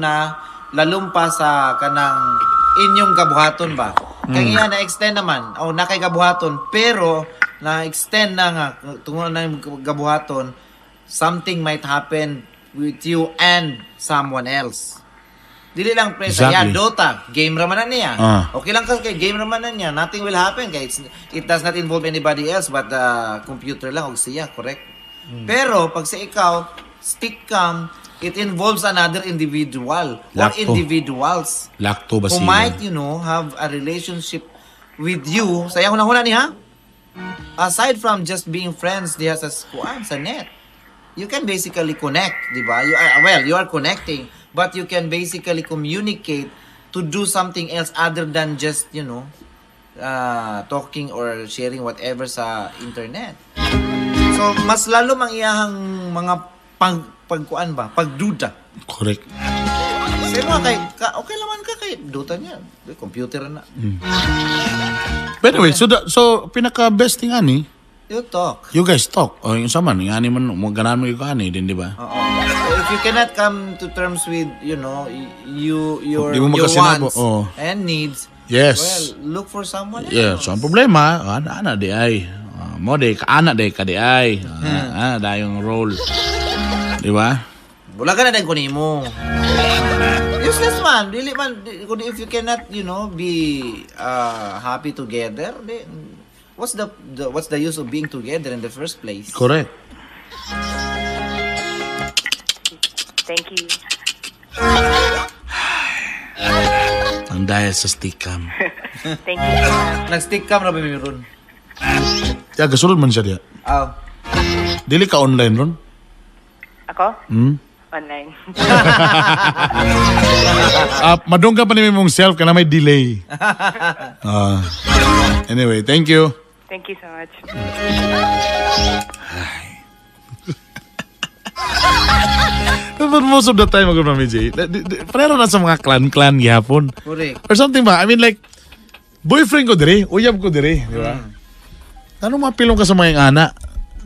pa sa kanang inyong kabuhaton ba? Kaya iya na-extend naman, o na kay kabuhaton, pero na-extend na nga, tungod na yung kabuhaton, something might happen with you and someone else. Dili lang pre sa Exactly. yeah, Dota, game raman na niya. Ah. Okay lang kasi kay game raman na niya, nothing will happen kay it does not involve anybody else but the computer lang og siya, correct? Pero pag sa ikaw, stick cam, it involves another individual or Lakto. individuals Lakto ba who sila? might, you know, have a relationship with you. Sa iyang hunahuna niya, aside from just being friends diha sa kuan sa net, you can basically connect, di ba? You are, well, you are connecting, but you can basically communicate to do something else other than just, you know, talking or sharing whatever sa internet. So, mas lalo mang iyahang mga pagkuan ba? Pagduda. Correct. Sa mo kay ka, okay laman ka kay duta niya. Computer na. By the way, so pinaka best thing ani, You talk. you guys talk. O yung sama, yung ani man, mo ganahan mo yung ani din, di ba? Oo. If you cannot come to terms with, you know, your wants and needs, yes. Well, look for someone else. Yeah, so ang problema, ana di ay. Mo di, kaana di, ka di ay. Ana da yung role. Di ba? Wala ka na din kunin mo. Useless man. Dili man. If you cannot, you know, be happy together, what's the use of being together in the first place? Correct. Thank you. Ang dahil sa stick cam. Thank you. Nag-stick cam ra ba mi ron? Ya, gasulod man siya diya. Aw. Dili ka online ron? Ako? Online. Madungga pa ni mong self ka na may delay. Anyway, thank you. Thank you so much. But most of the time, ako Mami J, pareho na sa mga clan-clan gihapon. Correct. Or something ba? I mean like, boyfriend ko dire, uyab ko dire, di ba? Ano mapilong ka sa mga ana?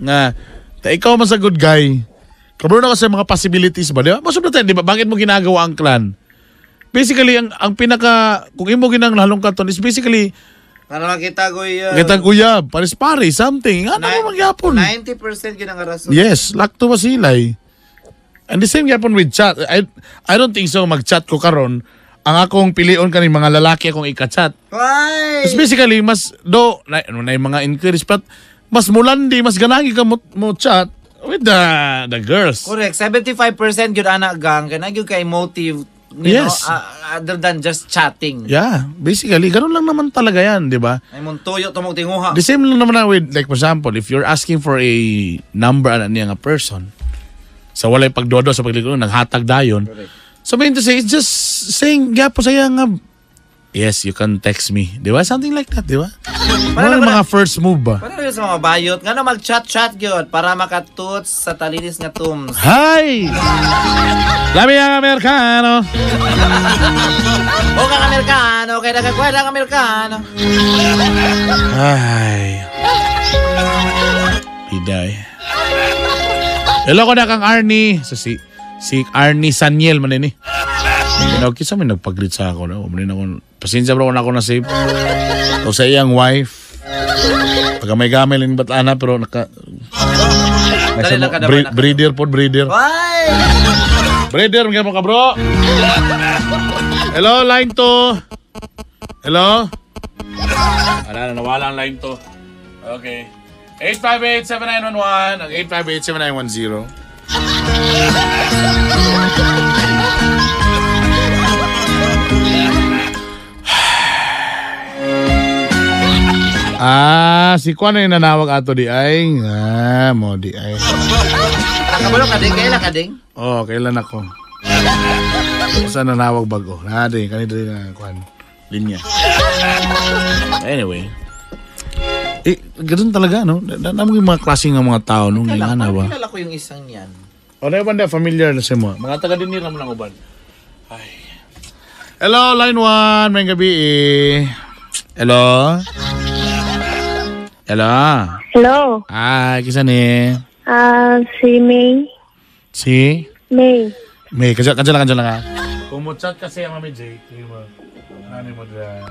Nga, ta ikaw man sa good guy, kabalo na ka sa mga possibilities ba, di ba? Most of the time, di ba? Bakit mo ginagawa ang clan? Basically, ang pinaka, kung imo ginang halong katon, is basically, ano makita ko yun? Kita uyab, pares-pare, something. Ano mo magyapon? 90% yun ang rason. Yes, lakto ba sila eh. And the same gyapon with chat. I don't think so mag-chat ko karon. Ang akong pilion kaning mga lalaki akong ika-chat. Why? It's basically mas do na yung mga inquiries but mas mulandi, mas ganagi ka mo chat with the girls. Correct. 75% gyud ana gang kay nagyud kay motive, you yes. know, other than just chatting. Yeah, basically ganun lang naman talaga yan, di ba? Ay mong tuyo tumog tinguha. The same lang naman na with, like for example, if you're asking for a number ana niya nga person, sa walay pagdodo sa paglikod, naghatag dayon. Correct. So mean to say, it's just saying, gyapo saya nga, yes, you can text me. Di ba? Something like that, di ba? Para mga first move ba? Para sa mga bayot, nga na mag-chat-chat yun para makatuts sa talinis nga tums. Hi! Labi ang Amerikano! O kang Amerikano, kaya nagkakwela ang Amerikano. Ay. Piday. Hello ko na kang Arnie. So, si Arnie Saniel man ini. Tinawag kisa may nagpag-greet sa ako. No? Ako, pasensya bro kung ako na-save. O sa iyang wife. Pagka may gamel yung batana pero naka... Mo, breeder po, breeder. Why? Breeder, mga mo ka bro. Hello, line 2. Hello? Wala na, nawala ang line 2. Okay. 858-7911 ang 858-7910. Ah, si Kwan yung nanawag ato di ay. Ah, mo di ay. Nakabalo ka din? Kailan ka din? Oo, oh, kailan ako. Saan nanawag bago? Nade, kanina din na Kwan. Linya. Anyway. Eh, ganun talaga, no? Naman yung mga klase ng mga tao nung Kilala, nga ba? Kilala ko yung isang yan. O, na ba familiar na siya mo? Mga taga din nila mo lang uban. Ay. Hello, line 1. May gabi eh. Hello? Hello? Hello? Ay, kisa ni? Si May. Si? May. May, kadya lang ha. Kung mo chat kasi ang Mami J, ano mo dyan.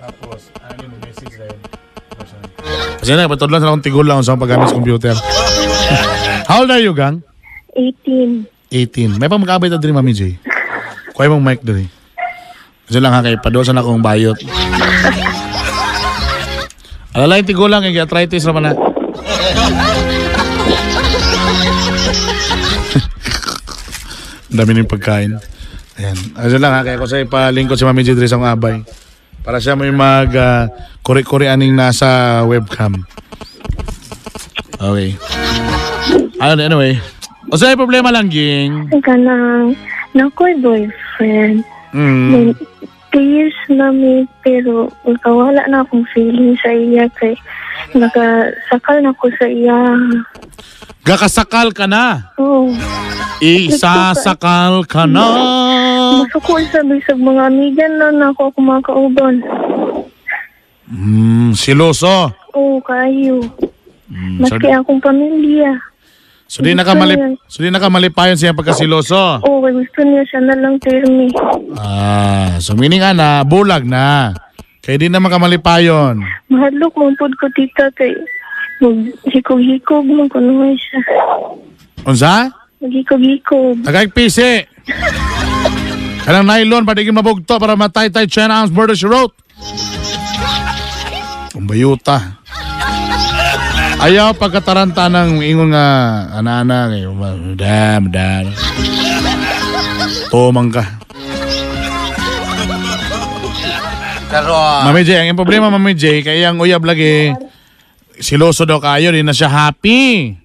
Tapos, ano mo message na yun. Kasi na, patod lang sa akong tigol lang sa akong paggamit sa computer. How old are you, gang? 18. 18. May pa mag-abay ta diri, Mami J. Kuha mong mic diri. Kasi lang ha, kay padosan akong bayot. Alala yung tigol lang, kay arthritis naman na. Ang dami ng pagkain. Ayan. Kasi lang ha, kaya ko sa ipalingkod si Mami J diri sa akong abay. Para siya may mag kuri-kuri aning nasa webcam. Okay. Anyway. O sa problema lang, Ging? Kanang, nakoy boyfriend. Mm. 2 years na mi, pero wala na akong feeling sa iya kay nakasakal na ko sa iya. Gakasakal ka na? Oo. Isasakal ka na. Masukol sa bisag mga amigan na ako kumakauban. Siloso. Oo, kayo. Maski akong pamilya. So di na ka malipayon siya pagkasiloso. Oo, gusto niya siya na lang termi. Ah, so meaning ana, bulag na. Kaya di na makamalipayon. Mahadlok man pud ko tita kay maghikog-hikog man kuno siya. Unsa? Maghikog-hikog. Tagay pisi. Kanang nylon padigin mabugto para matay-tay 10 ounce murder she wrote. Umbayuta. Ayaw pagkataranta ng ingon nga ana-ana kayo. Damn, damn. Tumang ka. Karon. Mami J, ang problema Mami J, kaya ang uyab lagi siloso daw kayo, di na siya happy.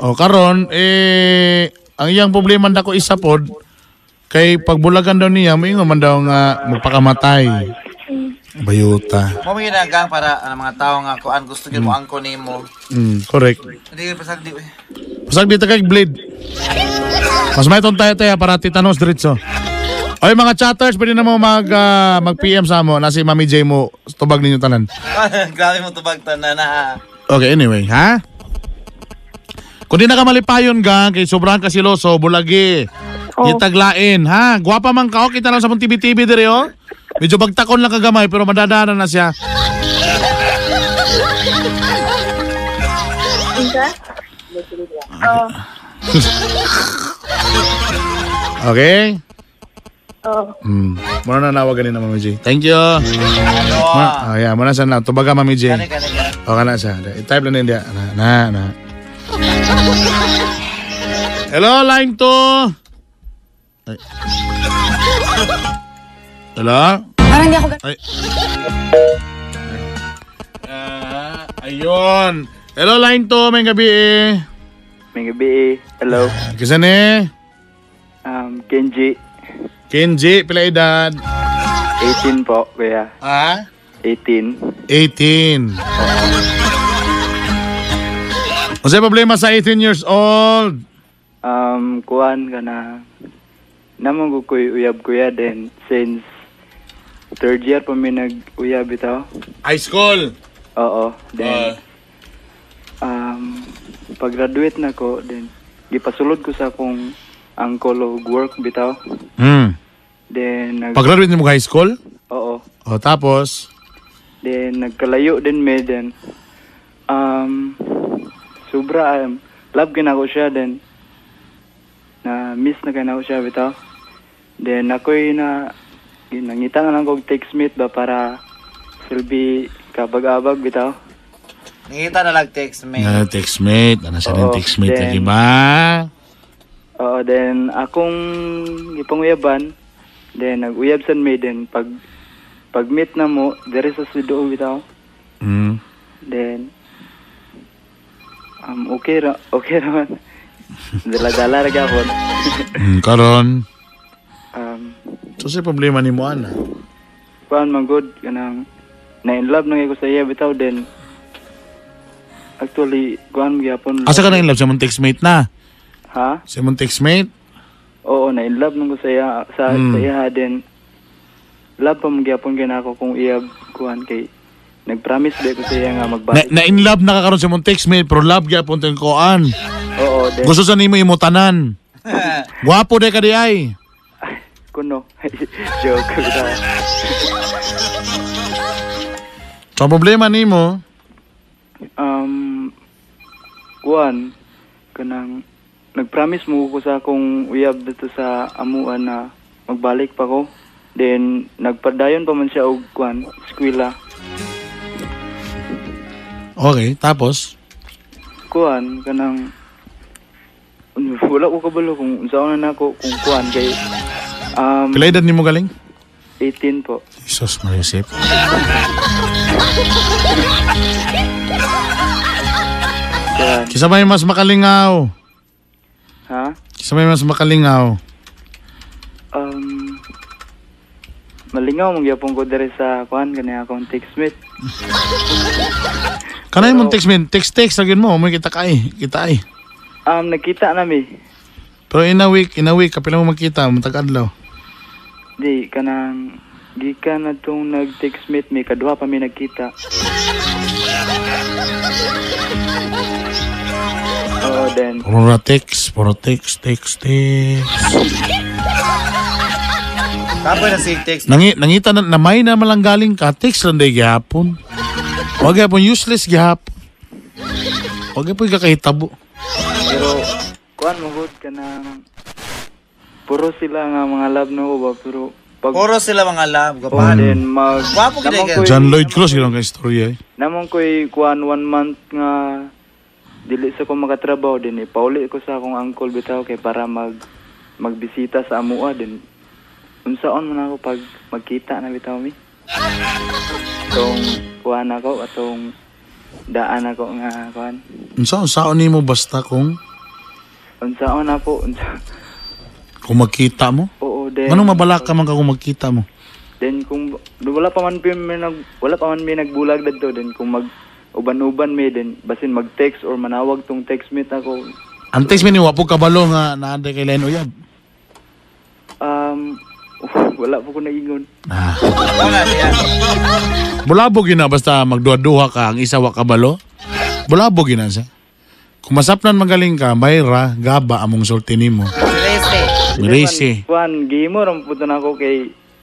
O karon eh ang iyang problema dako isa pod kay pagbulagan daw niya, moingon man daw nga magpakamatay. Bayuta. Mo may ginagang para ang mga tao nga kuan gusto gyud mo angko nimo. Correct. Hindi pasag di. Pasag dito kay blade. Mas may itong tayo-tayo para titanos diretso. Oy mga chatters, pwede na mo mag-PM sa mo. Nasi Mami J mo, tubag ninyo tanan. Grabe mo tubag tanan ha. Okay, anyway, ha? Kung di na ka malipayon gang, kay sobrang kasiloso, bulagi. Oh. Gitaglain, ha? Gwapa man ka, oh. Kita lang sa mong TV-TV dire, oh. Medyo bagtakon lang kagamay, pero madadana na siya. Oh. Okay? Oh. Muna na nawagan ni na Mami J. Thank you. Oh, yeah, muna siya na. Tubaga Mami J. Okay na siya. I-type lang din. Na, na. Hello, line 2. Ay. Hello? Parang hindi ako... Ay. Ayun. Hello, line 2. May gabi eh. May gabi eh. Hello. Kisa ni? Kenji. Kenji, pila edad? 18 po, kuya. Ah? 18. 18. Unsay problema sa 18 years old? Kuan ka na. Namang ko uyab kuya then since third year pa mi nag-uyab bitaw. High school? Oo. Then, pag-graduate na ko, then gipasulod ko sa akong uncle og work bitaw. Then pag-graduate nimo high school? Oo. O tapos? Then nagkalayo din me then sobra love gina ko siya then na miss na kay nako siya bitaw. Then ako'y na nangita na lang kog text mate ba para silbi kabag-abag bitaw. Nangita na lang text mate. Na text mate, ana siya din text mate lagi ba? Oo, then akong gipanguyaban, then nag-uyab san me then pag meet na mo dere sa Sudo bitaw. Then okay ra man. Dala-dala ra gyapon. Karon. So sa problema nimo ana? Kuan man good kanang na in love na ko sa iya bitaw then actually kuan gyapon. Asa ka na in love sa mong textmate na? Ha? Sa mong textmate? Oo, na in love nung ko sa iya sa iya then love pa man gyapon kay nako kung iya kuan kay nagpromise ba ko sa iya nga magbalik. Na in love na ka karon sa mong textmate pero love gyapon tong kuan. Oo, then gusto sa nimo imo tanan. Gwapo day ka di ay. Kuno. Joke bitaw. So problema nimo kuan kanang nagpromise mo ko sa akong uyab dito sa amuan na magbalik pa ko. Then nagpadayon pa man siya og kuan eskwela. Okay, tapos kuan kanang wala ko kabalo kung unsaon na nako kung kuan kay pila edad nimo galing? 18 po. Jesus Maria. Kisa may mas makalingaw? Ha? Kisa may mas makalingaw? Malingaw mong gyapon ko dere sa kuan kani akong textmate. Kanay mong textmate, text lagi mo, may kita kay, kita ay. Nagkita nami. Pero in a week, kapila mo magkita, matag-adlaw. Di kanang gikan na tong nag-textmate mi kaduha pa mi nagkita. Oo, then Puro ra text, puro text, text, text. Kapoy na si text. Nangita na, namay na malang galing ka, text lang day gihapon. Wag gyapon useless gihapon. Wag gyapon kakahitabo. Pero kuan mo gud kanang puro sila nga mga love no ba pero pag Puro sila mga love, oh, gwapahan. then mag Gwapo gid ko'y- John Lloyd Cruz ginoong ka istorya eh. Namon ko'y kuan one month nga dili sa ko makatrabaho din eh. Pauli ko sa akong uncle bitaw kay para magbisita sa amua din. Unsaon man ako pag magkita na bitaw mi. Atong kuan ako atong daan ako nga kuan. Unsa unsaon nimo basta kung Unsaon ako unsa kung magkita mo? Oo then. Anong mabalaka man ka kung magkita mo? Then kung wala pa man may wala pa man may nagbulag dadto then kung mag uban-uban mi then basin mag-text or manawag tong text mate ako. Ang text mi ni wa po kabalo nga naa kay Len Uyab. Wala po ko naingon. Ah. Wala siya. Bulabog yun na basta magduha-duha ka ang isa wa kabalo. Bulabog yun na siya. Kung masapnan magaling ka, mayra, gaba among sulti nimo. Rese. Mirisi. Kuan gihimo ra po na ako kay